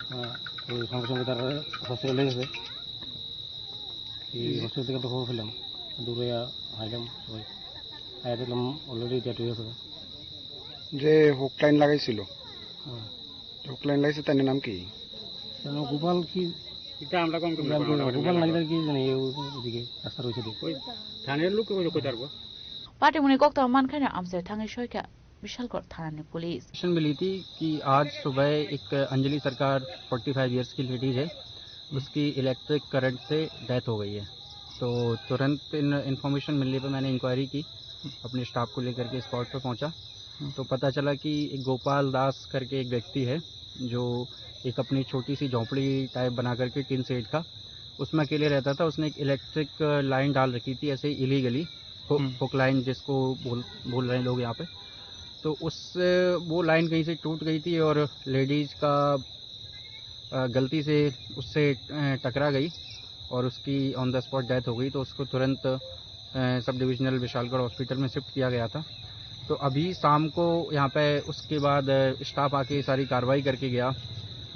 হ্যাঁ, ওই সঙ্গে সঙ্গে তারা হসপিটালে গেছে। এই হসপিটাল থেকে আমরা খবর পেলাম, দূরে আ-, আইলাম সবাই। আয়া দেখলাম অলরেডি ডেড হয়ে গেছে। যে হুক লাইন লাগাইছিল, হ্যাঁ। হুক লাইন লাগাইছে তার নাম কি? তার নাম গোপাল কি? এটা আমরা কম কম গোপাল, গোপাল নাকি তার কি জানি, ও-, ওদিকে রাস্তা রয়েছে দেখি। ওই থানার লোক ওই কই তারপর? Patimungni koktwma mankhaino amchai thangwi soikha Bishalgarh thanani police. Information मिली थी कि आज सुबह एक Anjali Sarkar forty five years की लेडीज है, उसकी इलेक्ट्रिक करंट से डेथ हो गई है। तो तुरंत इन इंफॉर्मेशन मिलने पर मैंने इंक्वायरी की, अपने स्टाफ को लेकर के स्पॉट पे पहुंचा। तो पता चला कि एक गोपाल दास करके एक व्यक्ति है, जो एक अपनी छोटी सी झोंपड़ी टाइप बना करके टिन शेड का, उसमें अकेले रहता था। उसने एक इलेक्ट्रिक लाइन डाल रखी थी ऐसे illegally, who-, hmm. Hook line जिसको बोल, बोल रहे हैं लोग यहाँ पे। तो उससे वो लाइन कहीं से टूट गई थी और लेडीज का, अ, गलती से उससे, अ, टकरा गई और उसकी ऑन द स्पॉट डेथ हो गई। तो उसको तुरंत, अ, सब डिविजनल विशालगढ़ हॉस्पिटल में शिफ्ट किया गया था। तो अभी शाम को यहाँ पे उसके बाद, अ, स्टाफ आके सारी कार्रवाई करके गया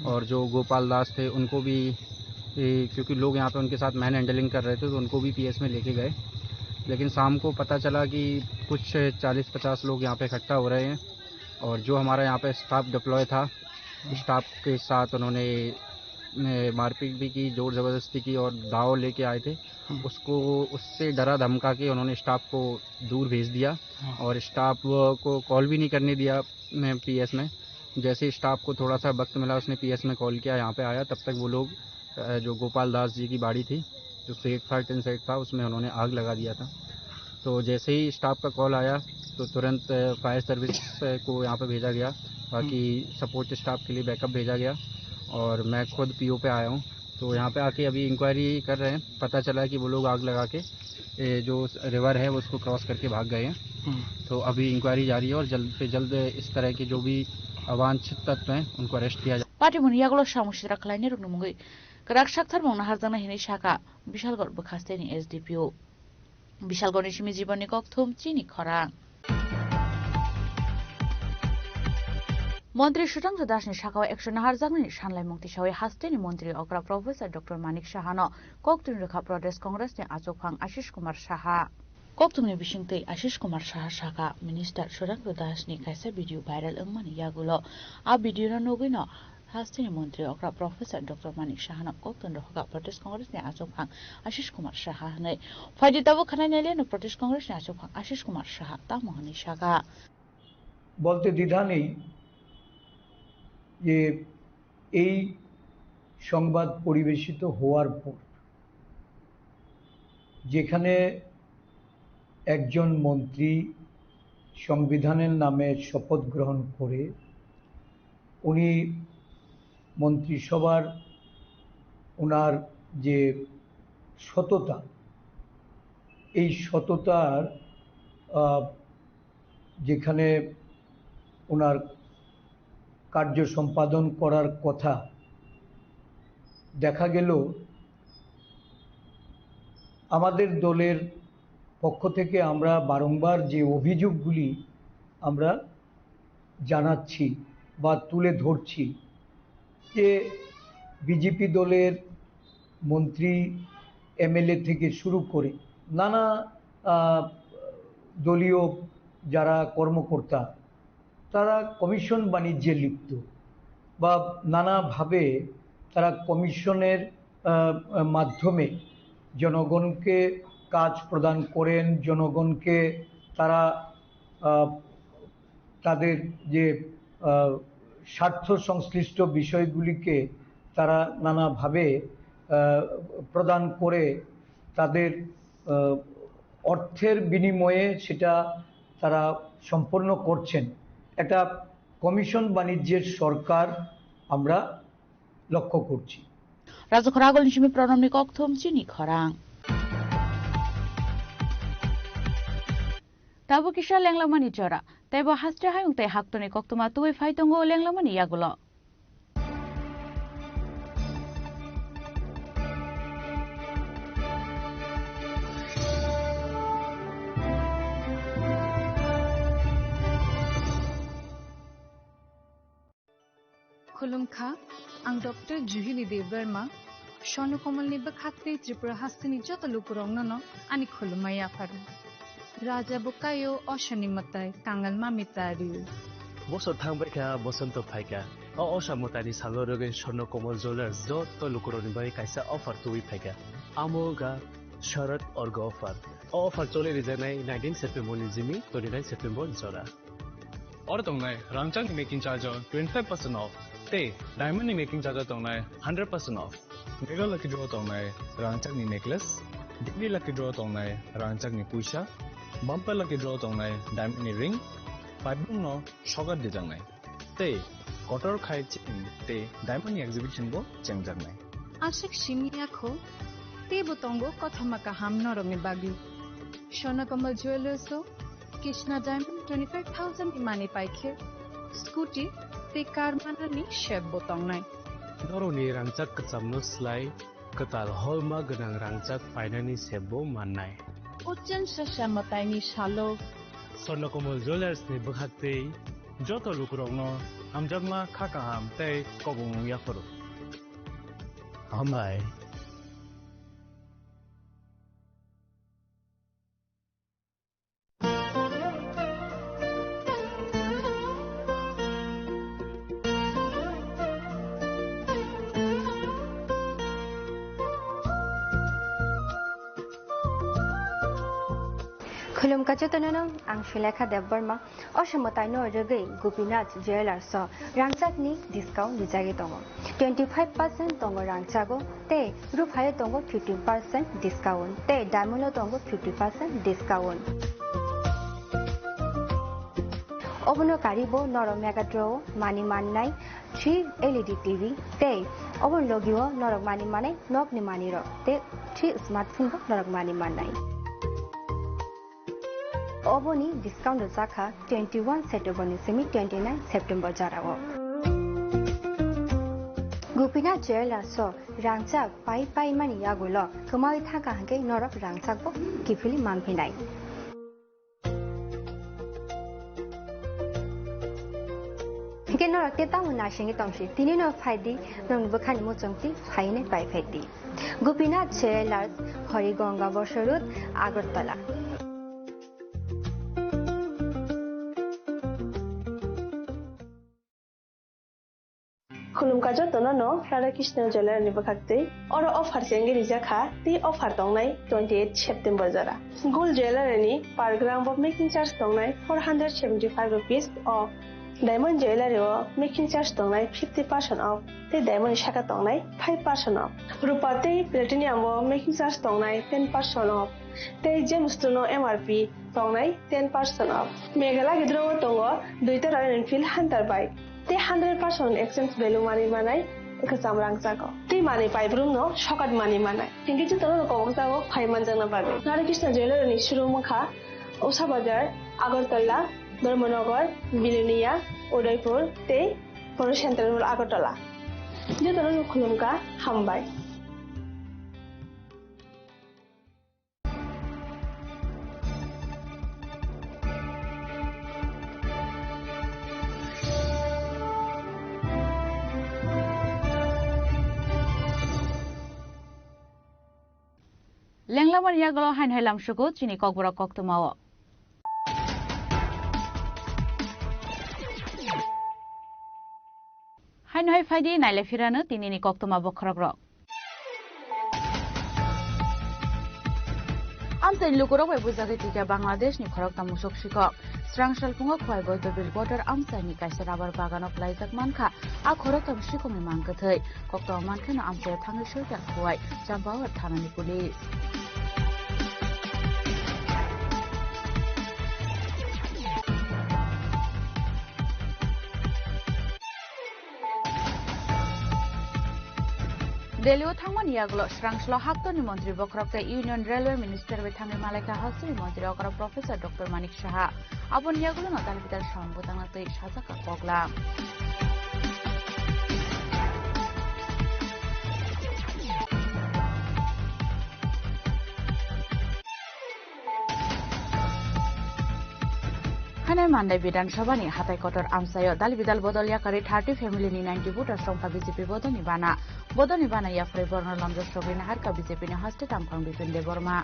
और जो गोपाल दास थे उनको भी, ए, क्योंकि लोग यहाँ पे उनके साथ मैन हैंडलिंग कर रहे थे तो उनको भी पीएस में लेके गए। लेकिन शाम को पता चला कि कुछ चालीस पचास लोग यहाँ पे इकट्ठा हो रहे हैं। और जो हमारा यहाँ पे स्टाफ डिप्लॉय था, स्टाफ के साथ उन्होंने, ने मारपीट भी की, जोर ज़बरदस्ती की और दाव लेके आए थे। हम्म। उसको, उससे डरा धमका के उन्होंने स्टाफ को दूर भेज दिया। हाँ। और स्टाफ को कॉल भी नहीं करने दिया पीएस में। जैसे ही स्टाफ को थोड़ा सा वक्त मिला, उसने पीएस में कॉल किया, यहाँ पे आया, तब तक वो लोग, अ, जो गोपाल दास जी की बाड़ी थी, जो सेट था, टिन सेट था, उसमें उन्होंने आग लगा दिया था। तो जैसे ही स्टाफ का कॉल आया, तो तुरंत, अ, फायर सर्विस, अ, को यहाँ पे भेजा गया, बाकी हम्म। सपोर्ट स्टाफ के लिए बैकअप भेजा गया और मैं खुद पीओ पे आया हूँ। तो यहाँ पे आके अभी इंक्वायरी कर रहे हैं। पता चला है कि वो लोग आग लगा के, ए, जो रिवर है, उसको क्रॉस करके भाग गए हैं। हम्म। तो अभी इंक्वायरी जारी है और जल्द से जल्द इस तरह के जो भी अवांछित तत्व हैं, उनको अरेस्ट किया जाए। Patimoni yagulo samung sitra khlainai rokni mungwi kwrak saktharmung naharjaknai hinwi sakha Bishalgarh bwkhasteni S D P O. Bishalgarhni simi Jibonni Kokthum chini khorang. Montri Sudangshu Dasni sakao action naharjaknani sanlaimung tisawi hasteni montri okra Professor Doctor Manik Sahano koktwini rwkha Pradesh Congressni achukphang Ashish Kumar Saha. Koktwmni bisingtwi Ashish Kumar Saha sakha, Minister Sudangshu Dasni kaisa video viral wngmani yagulo. A video no nugwino hasteni montri okra Professor Doctor Manik Sahano koktwini rwkha Pradesh Congressni achukphang Ashish Kumar Saha hwnwi. Phaidi tabuk khwnai naileno Pradesh Congressni achukphang Ashish Kumar Saha tamo hwnwi sakha. বলতে দ্বিধা নেই যে এই সংবাদ পরিবেশিত হওয়ার পর যেখানে একজন মন্ত্রী সংবিধানের নামে শপথ গ্রহণ করে উনি মন্ত্রিসভার ওনার যে সততা, এই সততার, আহ, যেখানে ওনার কার্য সম্পাদন করার কথা, দেখা গেল আমাদের দলের পক্ষ থেকে আমরা বারংবার যে অভিযোগগুলি আমরা জানাচ্ছি বা তুলে ধরছি যে বিজেপি দলের মন্ত্রী, এমএলএ থেকে শুরু করে নানা, আহ, দলীয় যারা কর্মকর্তা, তারা কমিশন বাণিজ্যে লিপ্ত বা নানাভাবে তারা কমিশনের, আহ, মাধ্যমে জনগণকে কাজ প্রদান করেন, জনগণকে তারা, আহ, তাদের যে, আহ, স্বার্থ সংশ্লিষ্ট বিষয়গুলিকে তারা নানাভাবে, আহ, প্রদান করে তাদের, আহ, অর্থের বিনিময়ে সেটা তারা সম্পন্ন করছেন। একটা কমিশন বাণিজ্যের সরকার আমরা লক্ষ্য করছি। Rajukhragol ni simi Pranamni Kokthum chini khorang. Tabuk kisa lenglamani jora, teibo haste hayung tei haktoni koktwma tubui phai tongo lenglamani yagulo. Khulumkha, ang Doctor Juhili Debbarma, Swarno Kamalni bwkhak tei Tripura hasteni joto lukurokno no ani khulumma yapharo. Raja bo kaio, osani mwtai, kangal mami tariu. Bosor thangbaikha, bosonto phaikha. O osa mwtaini salo rwgwi Swarno Kamal Jewellers joto lukurokni bagwi kaisa offer tubui phaikha. Amo wngkha Sharad Orga offer. O offer choli rijaknai nineteen September ni jimi twenty nine September ni jora. Oro tongnai rangchakni making charge o twenty five percent off tei diamond ni making charge o tongnai hundred percent off. Mega lucky draw tongnai rangchakni necklace, daily lucky draw tongnai rangchakni puisa, bumper lucky draw tongnai diamond ni ring, paibung no sogar dijaknai. Tei kotor khai chain tei diamond ni exhibition bo chengjaknai. Aswk simi yakho, teibo tongo kothoma kaham norokni bagwi. Swarno Kamal Jewellers o Krishna Diamond twenty five thousand ni manwi paikhe, scooty tei car manani sep bo tongnai. Norokni rangchak kwchamno slai kwtal holma gwnang rangchak painani sep bo mannai. Uchan sasa mwtaini salo. Swarno Kamal Jewellers ni bwkhak tei joto lukurokno hamjakma, kha kaham tei kobongmung yapharo. Hambai. Khulumkha jotono no, ang Sulekha Debbarma. O somotaino rwgwi Gopinath Jewellers o rangchakni discount rijagwi tongo. Twenty five percent tongo rangchago tei ruphaio tongo fifty percent discount tei diamond o tongo fifty percent discount. Obono karibo norok Megatron o mani mannai three L E D T V tei oboni logio norok mani manai nokni manirok tei three smartphone bo norok mani mannai. Oboni discount rwjakha twenty one September ni simi twenty nine September jorao. Gopinath Jewellers o rangchak pai pai mani yagulo kwmawi thangkha hwnkhe norok rangchak bo kiphilwi manphinai. Hingke norok te tamo naisingwi tongsi, tini no phaidi, nokni bwkhani muchungtwi phainai pai phaidi. Gopinath Jewellers, Harigonga Bosor Road, Agartala. Khulumkha jotono no Radha Krishna Jewellery ni bwkhak twi. Oro offer se wngwi rijak kha, tei offer tongnai twenty eight September jora. Gold Jewellery ni per gram bo making charge tongnai four hundred seventy five rupees o. Diamond Jewellery o making charge tongnai fifty percent off, tei diamond ni saka tongnai five percent off. Rupa tei platinum o making charge tongnai ten percent off, tei gemstone o M R P tongnai ten percent off. Meghalaya gidro o tongo duita Royal Enfield Hunter bike. Tei hundred percent exchange value manwi manai kwcham rangchak o. Tei manwi paibrum no sokat manwi manai. Hinkhe jotono no kobok jago phai manjakna bagwi. Radha Krishna Jewellery ni showroom wngkha Usha Bazar, Agartala, Dharmanagar, Bilonia, Udaipur tei Poro Central Mall Agartala. Jotono no khulumkha, hambai. Lenglamani yagulo haino hai lamsugo chini kokborok koktwmao. Haino hai phaidi naile phirano tinini koktwma bokhorokrok. Amchaini lukurok bai bujagwi tikha Bangladeshni khoroktham musuk sikok. Srang salphungo Khowai Boidobil border amchaini kaisa rubber bagano kwlaijak mankha. A khoroktham sikokni mang kwthwi. Koktwma mankheno amchaio thangwi soikha Khowai Champawat thanani police. Delhi o thangmani yagulo srangsulo haktorni montri bokhorok tei Union Railway Minister bai thangwi malaikha haktorni montri okra Professor Doctor Manik Saha. Aboni yagulono dalbidal samung bwtangna twi sajakha koklam. Hanai Mandai Bidhan Sabhani hatai kotor amchaio dalbidal bodol yakarwi thirty family ni ninety voters rongkha B J P bodolni bana. Bodolni bana yaphrai borno lamjak sogwi naharkha B J P ni haste tamkhorong Bipin Debbarma.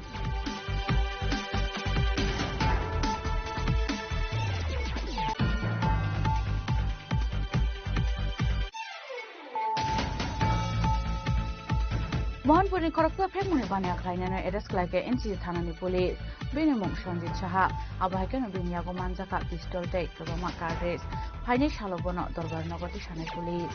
Mohanpurni khoroksa phekmani bana khlainano arrest khlaikha N C thanani police. Bini mung Sanjit Saha. Abo hai kheno bini yago manjakha pistol tei kwbangma cartridge. Phainai salo bono Dorbar nogo tisanai police.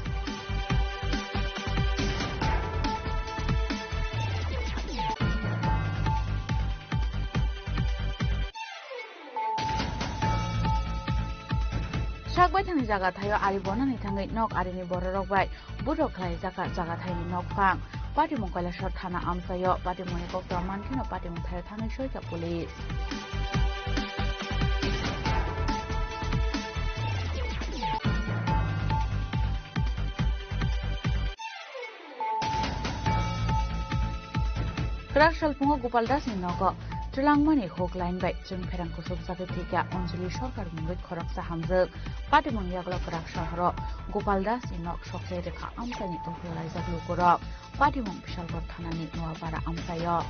Sak baithangni jaga thaio ari bonani thangwi nok arini bororok bai buthok khlaijak jaga thaini nokphang. Patimung Kailasor thana amchaio patimungni koktwma mankheno patimung thaio thangwi soikha police. Kwrak salphungo Gopal Das ni nogo twlangmani huk line bai chwng pherang kusubjagwi thwikha Anjali Sarkar mungwi khoroksa hamjwk. Patimung yagulo kwrak sahoro Gopal Das ni nok sokchai rwkha amchaini tongphru laijak lukurok. Patimung Bishalgarh thanani Noapara amchaio.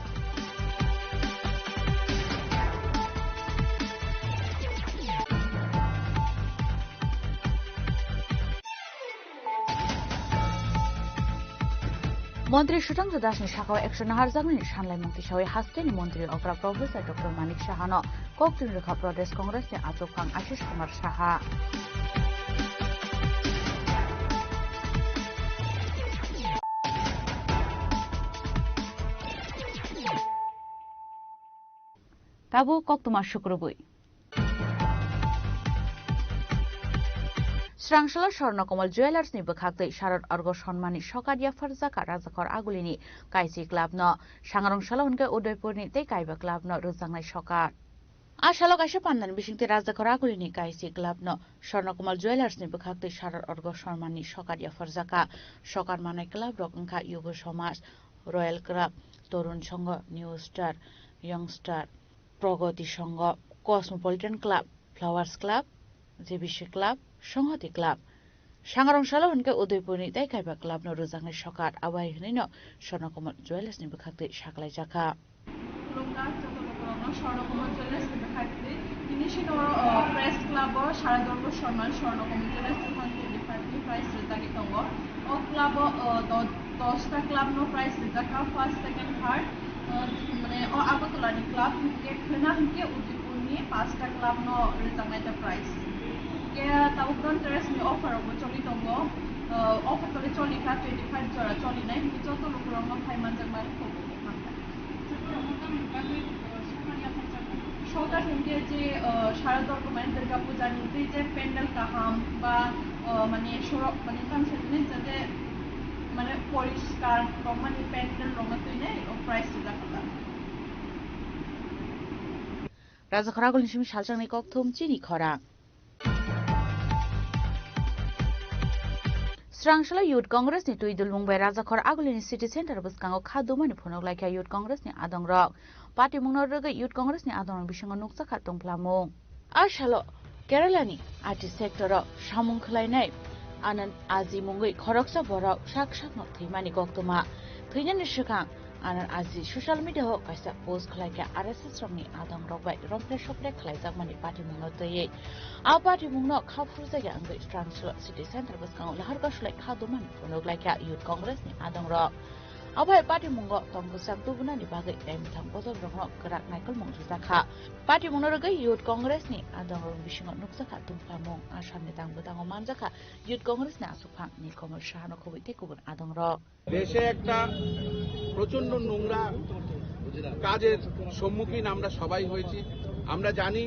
Montri Sutang Dasni sakao action naharjaknani sanlaimung tisawi hasteni montri okra Professor Doctor Manik Sahano kok twi rwkha Pradesh Congressni achukphang Ashish Kumar Saha. Tabuk koktwma sukrubwi. Srangsalo Swarnakomal Jewellers ni bwkhaktwi Sharad Orgo Sonmani sokat yapharjaka Rajakhor Agulini Kaisi Club no, Sangarongsalo hwnkhe Udaipurni tei Kaiba Club no rwjaknai sokat. A salo kaisa pandani bisingtwi Rajakhor Agulini Kaisi Club no Swarnakomal Jewellers ni bwkhaktwi Sharad Orgo Sonmani sokat yapharjaka. Sokat manai club rok wngkha Yugo Somaj, Royal Club, Torun Songho, New Star, Young Star, Pragati Songho, Cosmopolitan Club, Flowers Club, J B C Club, Songhoti Club. Sangarongsalo hwnkhe Udaipurni tei Kaiba Club no rwjaknai sokat, abai hwnwi no Swarnakomal Jewellers ni bwkhaktwi saklaijakha. Khulumkha joto lukurokno Swarnakomal Jewellers ni bwkhaktwi. Tini sino, uh, Press Club o Sharad Orgo Sonman Swarnakomal Jewellers two thousand twenty-five ni prize rwjagwi tongo. O club o, uh, do-, dosta club no prize rwjakha, first, second, third. Uh, mane o Agartala ni club hwnkhe khwna hwnkhe Udaipur ni pasta club no rwjaknai ta prize. Hwnkhe tabuk contest ni offer rok bo choli tongo. Uh, offer tole choli kha twenty-five jora choli nai hwnkhe joto lukurokno phai manjakma kok. Sokar hwnkhe je, uh, Sharad Orgo mane Durga Puja ni tei je pandal kaham ba, uh, mane sorok mane tang sa tini jate mane poriskar rok mane pandal rok no twi nai o prize rijak kha. Rajakhor Agulini simi salchangni kokthum chini khorang. Srangsalo Youth Congress ni twi dulmung bai Rajakhor Agulini City Center bwskango kha dumani phunuk laikha Youth Congress ni adongrok. Patimungno rwgwi Youth Congress ni adongrok bisingo nukjakha tungphlamung. A salo Kerala ni I T sector o samung khwlainai Anand Aji mungwi khoroksa borok sak sakno thwimani koktwma. Thwinani swkang Anand Aji social media o kaisa post khwlaikha R S S rokni adongrok bai romphre sopre khwlaijakmani patimungno twiwi. A patimungno kha phurjakya wngwi Srangsalo City Center bwskango lahar kasulai kha dumani phunuk laikha Youth Congress ni adongrok. Abo hai patimungo tong kwchak tubunani bagwi tai mwthang bodolrokno kwrak naikolmung rwjakha. Patimungno rwgwi Youth Congress ni adongrok bisingo nukjakha tungphlamung, Assam ni tang bwtango manjakha Youth Congress ni achukphang Nilkamal Sahano khobwi tei kubun adongrok. দেশে একটা প্রচণ্ড নোংরা কাজের সম্মুখীন আমরা সবাই হয়েছি। আমরা জানি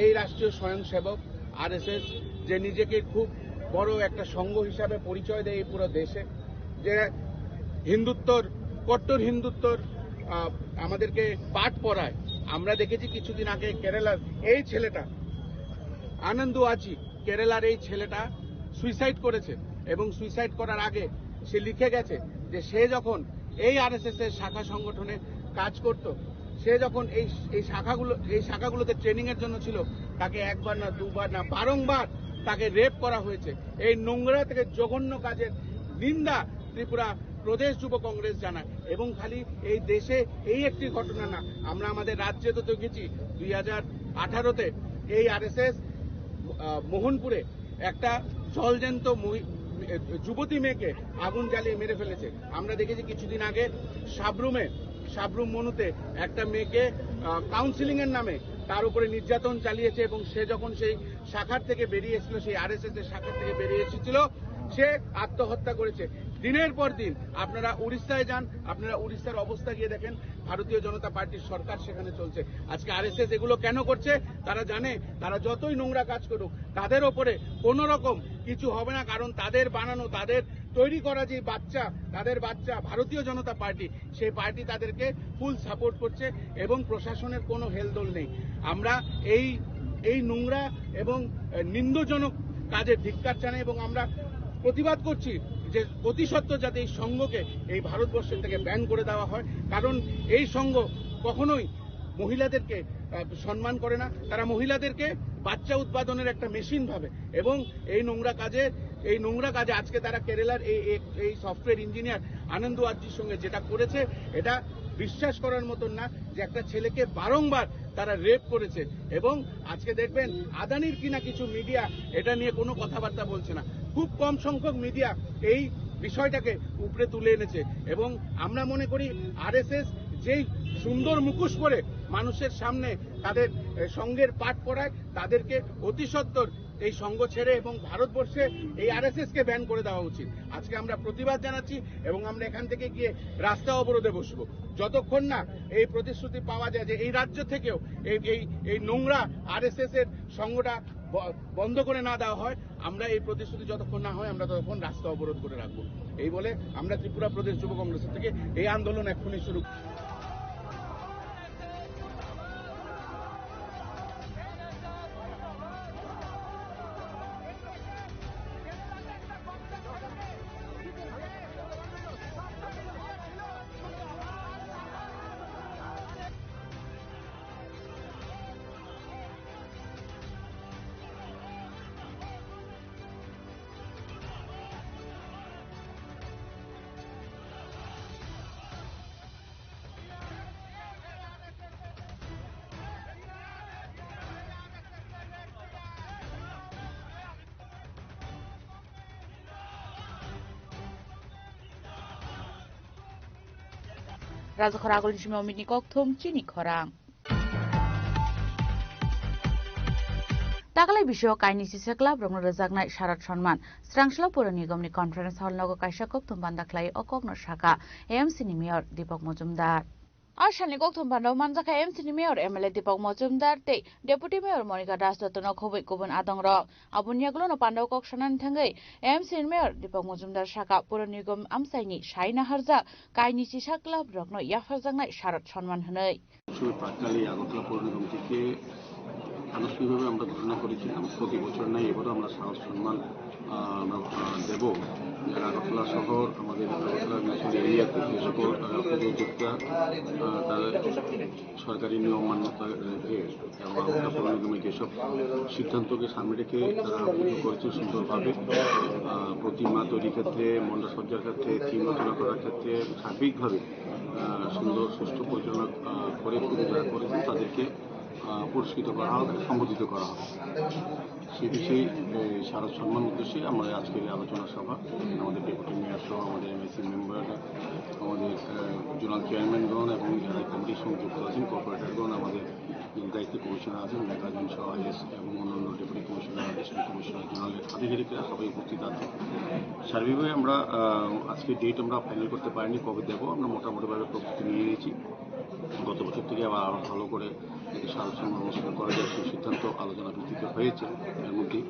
এই রাষ্ট্রীয় স্বয়ংসেবক আরএসএস, যে নিজেকে খুব বড় একটা সংঘ হিসাবে পরিচয় দেয় এই পুরো দেশে, যে হিন্দুত্বর, কট্টর হিন্দুত্বর, আহ, আমাদেরকে পাঠ পড়ায়। আমরা দেখেছি কিছুদিন আগে কেরালার এই ছেলেটা আনন্দ আচি, কেরালার এই ছেলেটা সুইসাইড করেছে এবং সুইসাইড করার আগে সে লিখে গেছে যে সে যখন এই আরএসএস এর শাখা সংগঠনে কাজ করত, সে যখন এই, এই শাখাগুলো, এই শাখাগুলোতে ট্রেনিং এর জন্য ছিল, তাকে একবার না দুবার না বারংবার তাকে রেপ করা হয়েছে। এই নোংরা থেকে জঘন্য কাজের নিন্দা ত্রিপুরা প্রদেশ যুব কংগ্রেস জানায়। এবং খালি এই দেশে এই একটি ঘটনা না, আমরা আমাদের রাজ্যে তো দেখেছি দুই হাজার আঠারোতে এই আরএসএস, আহ, মোহনপুরে একটা জলজ্যান্ত মহি-, যুবতী মেয়েকে আগুন জ্বালিয়ে মেরে ফেলেছে। আমরা দেখেছি কিছুদিন আগে সাবরুমে, সাবরুম মনুতে একটা মেয়েকে, আহ, কাউন্সেলিং এর নামে তার উপরে নির্যাতন চালিয়েছে এবং সে যখন সেই শাখার থেকে বেরিয়ে এসেছিল, সেই আরএসএস এর শাখার থেকে বেরিয়ে এসেছিল, সে আত্মহত্যা করেছে। দিনের পর দিন আপনারা উড়িষ্যায় যান, আপনারা উড়িষ্যার অবস্থা গিয়ে দেখেন, ভারতীয় জনতা পার্টির সরকার সেখানে চলছে। আজকে আরএসএস এগুলো কেন করছে? তারা জানে, তারা যতই নোংরা কাজ করুক, তাদের ওপরে কোনো রকম কিছু হবে না, কারণ তাদের বানানো, তাদের তৈরি করা যে বাচ্চা, তাদের বাচ্চা ভারতীয় জনতা পার্টি, সেই পার্টি তাদেরকে ফুল সাপোর্ট করছে এবং প্রশাসনের কোনো হেলদোল নেই। আমরা এই, এই নোংরা এবং, আহ, নিন্দজনক কাজের ধিক্কার জানাই এবং আমরা প্রতিবাদ করছি যে অতি সত্বর যাতে এই সংঘকে এই ভারতবর্ষ থেকে ব্যান করে দেওয়া হয়, কারণ এই সংঘ কখনোই মহিলাদেরকে, আহ, সম্মান করে না। তারা মহিলাদেরকে বাচ্চা উৎপাদনের একটা মেশিন ভাবে এবং এই নোংরা কাজে, এই নোংরা কাজে আজকে তারা কেরালার এই, এই, এই সফটওয়্যার ইঞ্জিনিয়ার আনন্দ আর্যির সঙ্গে যেটা করেছে, এটা বিশ্বাস করার মতন না যে একটা ছেলেকে বারংবার তারা রেপ করেছে। এবং আজকে দেখবেন আদানির কিনা কিছু মিডিয়া এটা নিয়ে কোনো কথাবার্তা বলছে না। খুব কম সংখ্যক মিডিয়া এই বিষয়টাকে উপরে তুলে এনেছে। এবং আমরা মনে করি আরএসএস যেই সুন্দর মুখোশ পরে মানুষের সামনে তাদের এ, সঙ্গের পাঠ পড়ায়, তাদেরকে অতি সত্বর এই সঙ্গ ছেড়ে এবং ভারতবর্ষে এই আরএসএস কে ব্যান করে দেওয়া উচিত। আজকে আমরা প্রতিবাদ জানাচ্ছি এবং আমরা এখান থেকে গিয়ে রাস্তা অবরোধে বসবো, যতক্ষণ না এই প্রতিশ্রুতি পাওয়া যায় যে এই রাজ্য থেকেও এই এই এই নোংরা আরএসএস এর সঙ্গটা ব- বন্ধ করে না দেওয়া হয়। আমরা এই প্রতিশ্রুতি যতক্ষণ না হয়, আমরা ততক্ষণ রাস্তা অবরোধ করে রাখবো। এই বলে আমরা ত্রিপুরা প্রদেশ যুব কংগ্রেস থেকে এই আন্দোলন এখনই শুরু। Rajakhor agulni simi omitni kokthum chini khorang. Takalai bisio kaini sisa club rokno rwjaknai Sharad Sonman. Srangsla Pura Nigomni conference hall nogo kaisa kokthum banda khlai o kokno saka A M C ni mayor Deepak Mojumdar. A salni kokthum banda o manjakha A M C ni mayor M L A Deepak Mojumdar tei Deputy Mayor Monika Das Dottono khobwi kubun adongrok. Aboni yagulono pandao kok sanani thangwi M C ni Mayor Deepak Mojumdar saka Pura Nigom amchaini sai naharjak kaini chisa club rokno yapharjaknai Sharad Sonman hwnwi. সবই প্রাক্কালে আগরতলা পৌর নিগম থেকে আনুষ্ঠানিকভাবে আমরা ঘোষণা করেছিলাম, প্রতি বছর নাই এবারও আমরা শারদ সম্মান, আহ, আমরা, আহ, দেব। যারা আগরতলা শহর, আমাদের আগরতলা মিউনিসিপ্যাল এরিয়াতে যে সকল, আহ, পুজো উদ্যোক্তা, আহ, তাদের সরকারি নিয়ম মান্যতা রেখে এবং আমরা পৌর নিগমে যেসব সিদ্ধান্তকে সামনে রেখে তারা পুজো করেছে সুন্দরভাবে, আহ, প্রতিমা তৈরির ক্ষেত্রে, মণ্ডপ সজ্জার ক্ষেত্রে, থিম রচনা করার ক্ষেত্রে সার্বিকভাবে, আহ, সুন্দর সুষ্ঠু পরিচালনা, আহ, করে পুজো যারা করেছেন তাদেরকে, আহ, পুরস্কৃত করা হবে, সম্মানিত করা হবে। সেই বিষয়ে এই শারদ সম্মান উদ্দেশ্যে আমাদের আজকের এই আলোচনা সভা। আমাদের ডেপুটি মেয়র সহ আমাদের এমএসি মেম্বার, আমাদের, আহ, জোনাল চেয়ারম্যানগণ এবং যারা কমিটির সঙ্গে যুক্ত আছেন, কর্পোরেটরগণ, আমাদের দায়িত্ব কমিশনার আছেন, মেঘাজন সহ আইএস এবং অন্যান্য deputy commissioner, additional commissioner, zonal আধিকারিকরা সবাই উপস্থিত আছেন। সার্বিকভাবে আমরা, আহ, আজকে ডেট আমরা ফাইনাল করতে পারিনি কবে দেব, আমরা মোটামুটিভাবে প্রস্তুতি নিয়ে নিয়েছি। গত বছর থেকে আবার আরও ভালো করে যদি শারদ সম্মান অনুষ্ঠান করা যায়, সেই সিদ্ধান্ত আলোচনা ভিত্তিতে হয়েছে। এর মধ্যে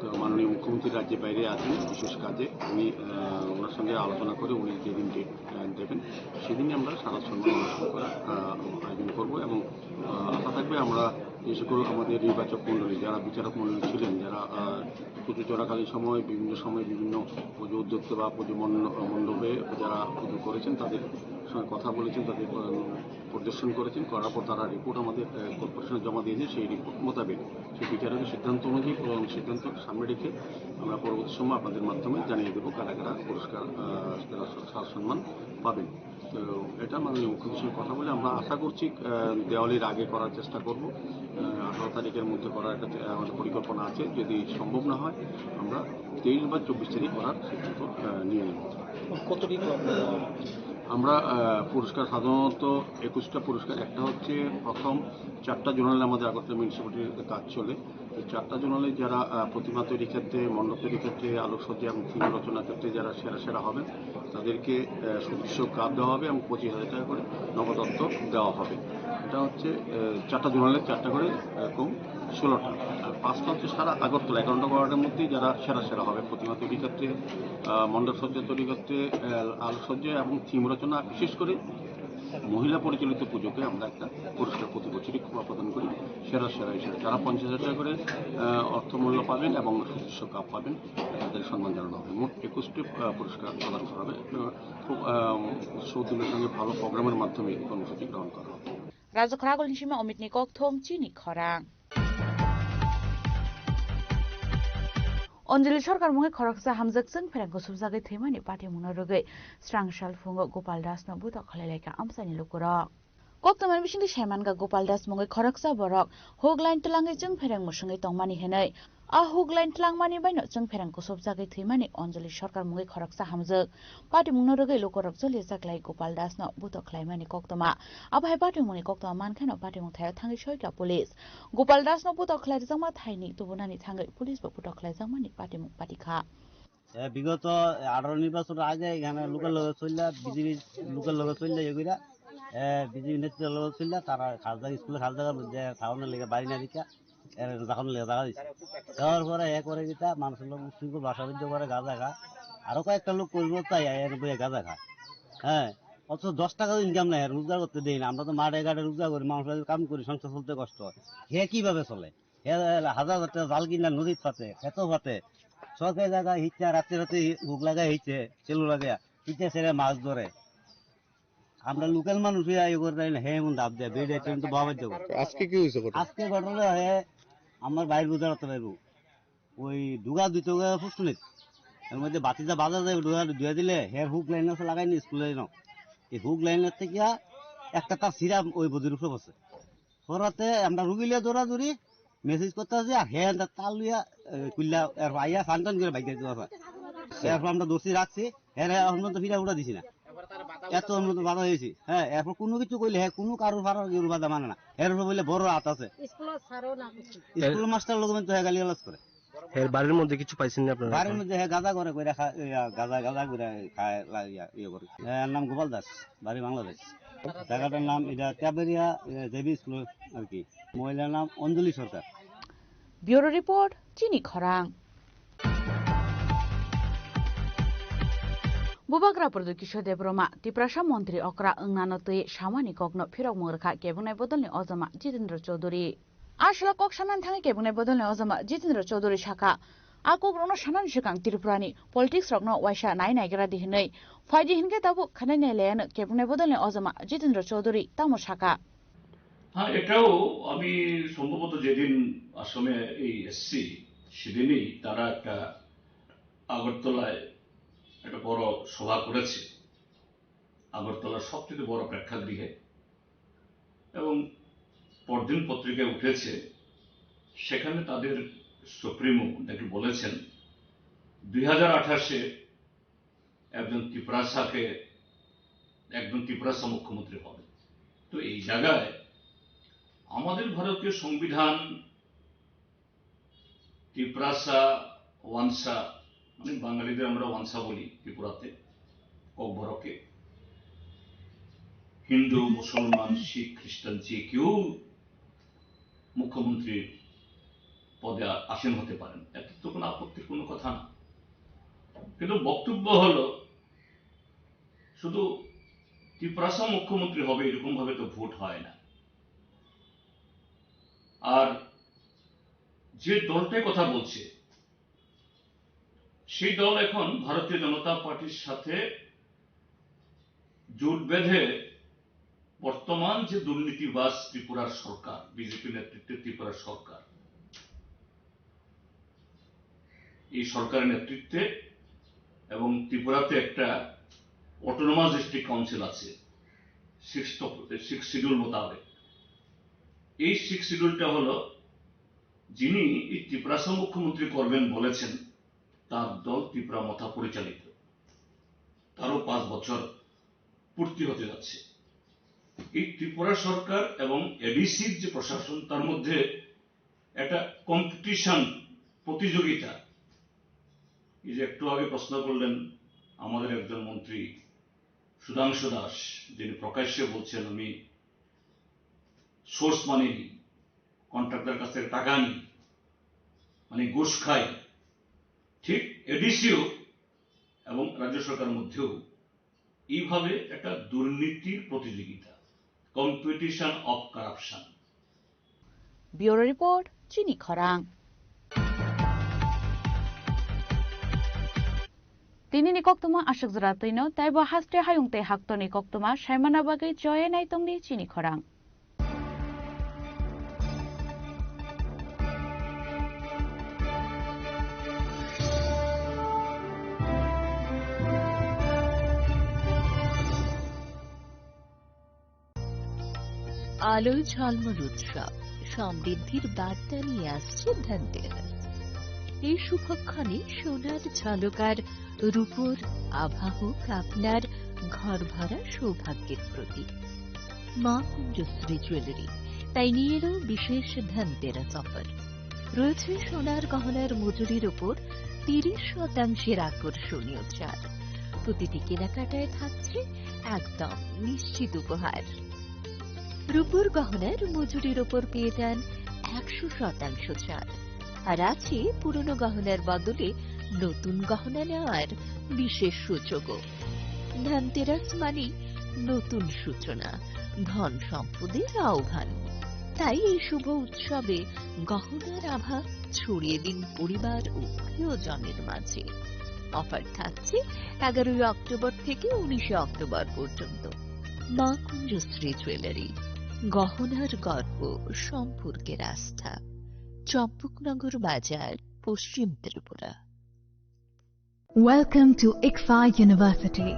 তো মাননীয় মুখ্যমন্ত্রী রাজ্যে বাইরে আছেন বিশেষ কাজে, উনি, আহ, ওনার সঙ্গে আলোচনা করে উনি যেদিন ডেট, আহ, দেবেন, সেদিনই আমরা শারদ সম্মান অনুষ্ঠান করার, আহ, আয়োজন করব। এবং, আহ, আশা থাকবে আমরা যে সকল আমাদের নির্বাচক মণ্ডলী, যারা বিচারক মণ্ডলী ছিলেন, যারা, আহ, পুজো চলাকালীন সময় বিভিন্ন সময় বিভিন্ন পুজো উদ্যোক্তা বা পুজো মণ্ড-, মণ্ডপে যারা পুজো করেছেন, তাদের সঙ্গে কথা বলেছেন, তাদের, আহ, পরিদর্শন করেছেন, করার পর তারা রিপোর্ট আমাদের, আহ, কর্পোরেশনে জমা দিয়েছে। সেই রিপোর্ট মোতাবেক সেই বিচারকের সিদ্ধান্ত অনুযায়ী, আহ, সিদ্ধান্ত সামনে রেখে আমরা পরবর্তী সময় আপনাদের মাধ্যমে জানিয়ে দেবো কারা কারা পুরস্কার, আহ, তারা স-, সম্মান পাবেন। তো এটা মাননীয় মুখ্যমন্ত্রীর সঙ্গে কথা বলে আমরা আশা করছি, আহ, দেওয়ালির আগে করার চেষ্টা করব। আহ, আঠারো তারিখের মধ্যে করার একটা চে-, আমাদের পরিকল্পনা আছে। যদি সম্ভব না হয়, আমরা তেইশ বা চব্বিশ তারিখ করার সিদ্ধান্ত, আহ, নিয়ে নেব। কতটি club? আমরা, আহ, পুরস্কার সাধারণত একুশটা পুরস্কার। একটা হচ্ছে প্রথম চারটা জোনালে আমাদের আগরতলা মিউনিসিপ্যালিটির কাজ চলে। এই চারটা জোনালে যারা, আহ, প্রতিমা তৈরির ক্ষেত্রে, মণ্ডপ তৈরির ক্ষেত্রে, আলোকসজ্জা এবং থিম রচনার ক্ষেত্রে যারা সেরা সেরা হবেন, তাদেরকে, আহ, সুদৃশ্য কাপ দেওয়া হবে এবং পঁচিশ হাজার টাকা করে নগদ অর্থ দেওয়া হবে। এটা হচ্ছে, আহ, চারটা জোনালে চারটা করে, এরকম ষোলোটা। আর পাঁচটা হচ্ছে সারা আগরতলা একান্ন ওয়ার্ডের মধ্যে যারা সেরা সেরা হবে প্রতিমা তৈরির ক্ষেত্রে, আহ, মণ্ডপ সজ্জা তৈরির ক্ষেত্রে, আহ, আলোকসজ্জা এবং থিম রচনা, বিশেষ করে মহিলা পরিচালিত পুজোকে আমরা একটা পুরস্কার প্রতি বছরই প্রদান করি সেরা সেরা হিসেবে। তারা পঞ্চাশ হাজার টাকা করে, আহ, অর্থমূল্য পাবেন এবং সুদৃশ্য কাপ পাবেন, তাদের সম্মান জানানো হবে। মোট একুশটি, আহ, পুরস্কার প্রদান করা হবে। আহ, খুব, আহ, উৎসাহ উদ্দীপনার সঙ্গে ভালো প্রোগ্রামের মাধ্যমে এই কর্মসূচি গ্রহণ করা হবে। Rajakhor agulni simi omitni kokthum chini khorang. Anjali Sarkar mungwi khoroksa hamjak chwng pherang kusubjagwi thwimani patimungno rwgwi srang sal phungo Gopal Das no butok khlailaikha amchaini lukurok. Koktwmani bisingtwi saimankha Gopal Das mungwi khoroksa borok huk line twlangwi chwng pherang mwswngwi tongmani hwnwi. A huk line tlangmani baino chwngpherang kusubjagwi thwimani Anjali Sarkar mungwi khoroksa hamjwk. Patimungno rwgwi lukurok joliajak lai Gopal Dasno butok khlaimani koktwma. Abo hai patimungni koktwma mankheno patimung thaio thangwi soika police. Gopal Dasno butok khlaijakma thaini tubunani thangwi police bo butok khlaijakmani patimung patikha. এ, বিগত আঠারো নির্বাচন আগে এখানে লোকের লগে চললা, বিজেপি লোকের লগে চললা, এগুলা, এ, বিজেপি নেতৃত্বের লগে চললা, তারা খাজা স্কুলে খাজা যে টাউনের লেগে বাড়ি না দিকা, এর যখন লেগে জায়গা দিছে। দেওয়ার পরে এ করে দিতা, মানুষের লোক উশৃঙ্খল ভাষা বিদ্যা করে গাঁজা খা, আরো কয়েকটা লোক করবো তাই এর বইয়ে গাঁজা খা। হ্যাঁ, অথচ দশ টাকাও ইনকাম নাই, রোজগার করতে দেয় না। আমরা তো মাঠে ঘাটে রোজগার করি, মানুষের কাম করি, সংসার চলতে কষ্ট হয়। হে কিভাবে চলে? হে হাজার হাজার টাকা জাল কিনা নদীর পাতে, খেতো পাতে, সরকারি জায়গা হিচ্ছে, রাত্রে রাত্রে হুক লাগাই হিচ্ছে, সেলু লাগাই, হিচ্ছে ছেড়ে মাছ ধরে। আমরা লোকাল মানুষ হয়ে আয় করে তাই না, হে এমন দাব দেয়, বেড়ে ট্রেন তো বাবার যাবো। আজকে কি হয়েছে ঘটনা? আজকে ঘটনা হয়ে আমার বাইর বুঝার তো বাইরবো। ওই ডুগা দুই টাকা ফুসকুনিত। এর মধ্যে বাতিটা বাজা যায়, ডুগা ধুয়ে দিলে, হের হুক লাইন আছে লাগাইনি স্কুলে এনো। এই হুক লাইনের থেকে একটা তার সিরা ওই বদির উপরে বসে। পরাতে আমরা রুগী লিয়ে দৌড়াদৌড়ি, মেসেজ করতে আছি, আর হে তার তাল লইয়া, এ, কুল্লা, এর আইয়া ফান টান করে বাইক যাইতে পারবা। এরপর আমরা দর্শি রাখছি, এর এখন পর্যন্ত ফিরা উঠা দিছি না। এত মতো বাধা হয়েছি। হ্যাঁ, এরপর কোনো কিছু কইলে, হ্যাঁ, কোনো কারোর ফারার গরু বাধা মানে না। এর উপর বলে বড় হাত আছে। স্কুলের স্যারও না কিছু। স্কুল মাস্টার লোক তো হ্যাঁ গালিগালাজ করে। এর বাড়ির মধ্যে কিছু পাইছেন না আপনারা? বাড়ির মধ্যে হ্যাঁ গাঁজা করে, করে খা-, ইয়া, গাঁজা, গাঁজা করে খায়, লা-, ইয়া, ইয়ে করে। এর নাম গোপাল দাস, বাড়ি বাংলাদেশ। জায়গাটার নাম এটা ক্যাবেরিয়া, এ, জেবি স্কুল আর কি। মহিলার নাম অঞ্জলি সরকার। Bureau report, Chini Khorang. Bubagra Prodyo Kishore Debbarma, Tiprasa Montri okra wngnano twi samani kokno phirokmung rwkha kebungnai bodolni ojama Jitendra Chaudhary. A salo kok sanani thangwi kebungnai bodolni ojama Jitendra Chaudhary sakha, a kokrokno sanani swkang Tripurani politics rokno waisa nai naigra di hwnwi. Phaidi hinkhe tabuk khanai nai laiano kebungnai bodolni ojama Jitendra Chaudhary tamo sakha. হ্যাঁ, এটাও আমি সম্ভবত যেদিন আসামে এই এসছি, সেদিনই তারা একটা আগরতলায় একটা বড় সভা করেছে, আগরতলার সবচেয়ে বড় প্রেক্ষাগৃহে। এবং পরদিন পত্রিকায় উঠেছে, সেখানে তাদের সুপ্রিমো নাকি বলেছেন, দুই হাজার আঠাশে একজন তিপ্রাসাকে, একজন তিপ্রাসা মুখ্যমন্ত্রী হবে। তো এই জায়গায় আমাদের ভারতীয় সংবিধান তিপ্রাসা, ওয়ানসা, মানে বাঙালিদের আমরা ওয়ানসা বলি ত্রিপুরাতে, ককবরকে। হিন্দু, মুসলমান, শিখ, খ্রিস্টান যে কেউ মুখ্যমন্ত্রীর পদে আ-, আসীন হতে পারেন, এতে তো কোনো আপত্তির কোনো কথা না। কিন্তু বক্তব্য হলো শুধু তিপ্রাসা মুখ্যমন্ত্রী হবে, এরকম ভাবে তো ভোট হয় না। আর যে দলটাই কথা বলছে, সেই দল এখন ভারতীয় জনতা পার্টির সাথে জোট বেঁধে বর্তমান যে দুর্নীতিবাজ ত্রিপুরার সরকার, বিজেপি নেতৃত্বে ত্রিপুরার সরকার, এই সরকারের নেতৃত্বে এবং ত্রিপুরাতে একটা অটোনোমাস ডিস্ট্রিক্ট কাউন্সিল আছে সিক্সথ, সিক্স শিডিউল মোতাবেক। এই সিক্স শিডিউলটা হলো, যিনি এই তিপ্রাসা মুখ্যমন্ত্রী করবেন বলেছেন, তার দল ত্রিপুরা মথা পরিচালিত, তারও পাঁচ বছর পূর্তি হতে যাচ্ছে। এই ত্রিপুরা সরকার এবং এডিসির যে প্রশাসন, তার মধ্যে একটা কম্পিটিশন, প্রতিযোগিতা। এই যে একটু আগে প্রশ্ন করলেন আমাদের একজন মন্ত্রী সুধাংশু দাস, যিনি প্রকাশ্যে বলছেন, "আমি সোর্স মানি নিই, কন্ট্রাক্টর কাছ থেকে টাকা নিই, মানে ঘুষ খাই।" ঠিক এডিসিও এবং রাজ্য সরকারের মধ্যেও এইভাবে একটা দুর্নীতির প্রতিযোগিতা, competition of corruption. Bureau report, Chini Khorang. Tini ni koktwma aswk jora twino, taibo haste hayung tei haktorni koktwma saimana bagwi choye nai tongdi Chini Khorang. আলোয় ঝলমল উৎসব, সমৃদ্ধির বার্তা নিয়ে আসছে ধনতেরাস। এই শুভক্ষণে সোনার ঝলকার রূপোর আভা হোক আপনার ঘর ভরা সৌভাগ্যের প্রতীক। মা কুঞ্জশ্রী জুয়েলারি তাই নিয়ে এলো বিশেষ ধনতেরাস অফার। রয়েছে সোনার গহনার মজুরির ওপর তিরিশ শতাংশের আকর্ষণীয় ছাড়। প্রতিটি কেনাকাটায় থাকছে একদম নিশ্চিত উপহার। রূপোর গহনার মজুরির ওপর পেয়ে যান একশো শতাংশ ছাড়। আর আছে পুরনো গহনার বদলে নতুন গহনা নেওয়ার বিশেষ সুযোগও। ধনতেরাস মানেই নতুন সূচনা, ধন সম্পদের আহ্বান। তাই এই শুভ উৎসবে গহনার আভা ছড়িয়ে দিন পরিবার ও প্রিয়জনের মাঝে। অফার থাকছে এগারোই অক্টোবর থেকে উনিশে অক্টোবর পর্যন্ত। মা কুঞ্জশ্রী জুয়েলারি, গহনার গর্ব, সম্পর্কের আস্থা। চম্পকনগর বাজার, পশ্চিম Tripura. Welcome to ICFAI University,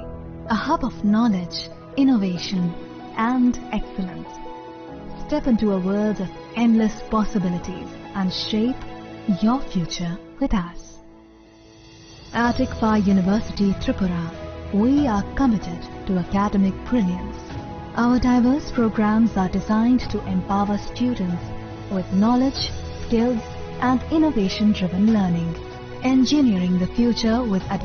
a hub of knowledge, innovation, and excellence. Step into a world of endless possibilities and shape your future with us. At ICFAI University Tripura, we are committed to academic brilliance. Our diverse programs are designed to empower students with knowledge, skills, and innovation-driven learning. Engineering the future with advanced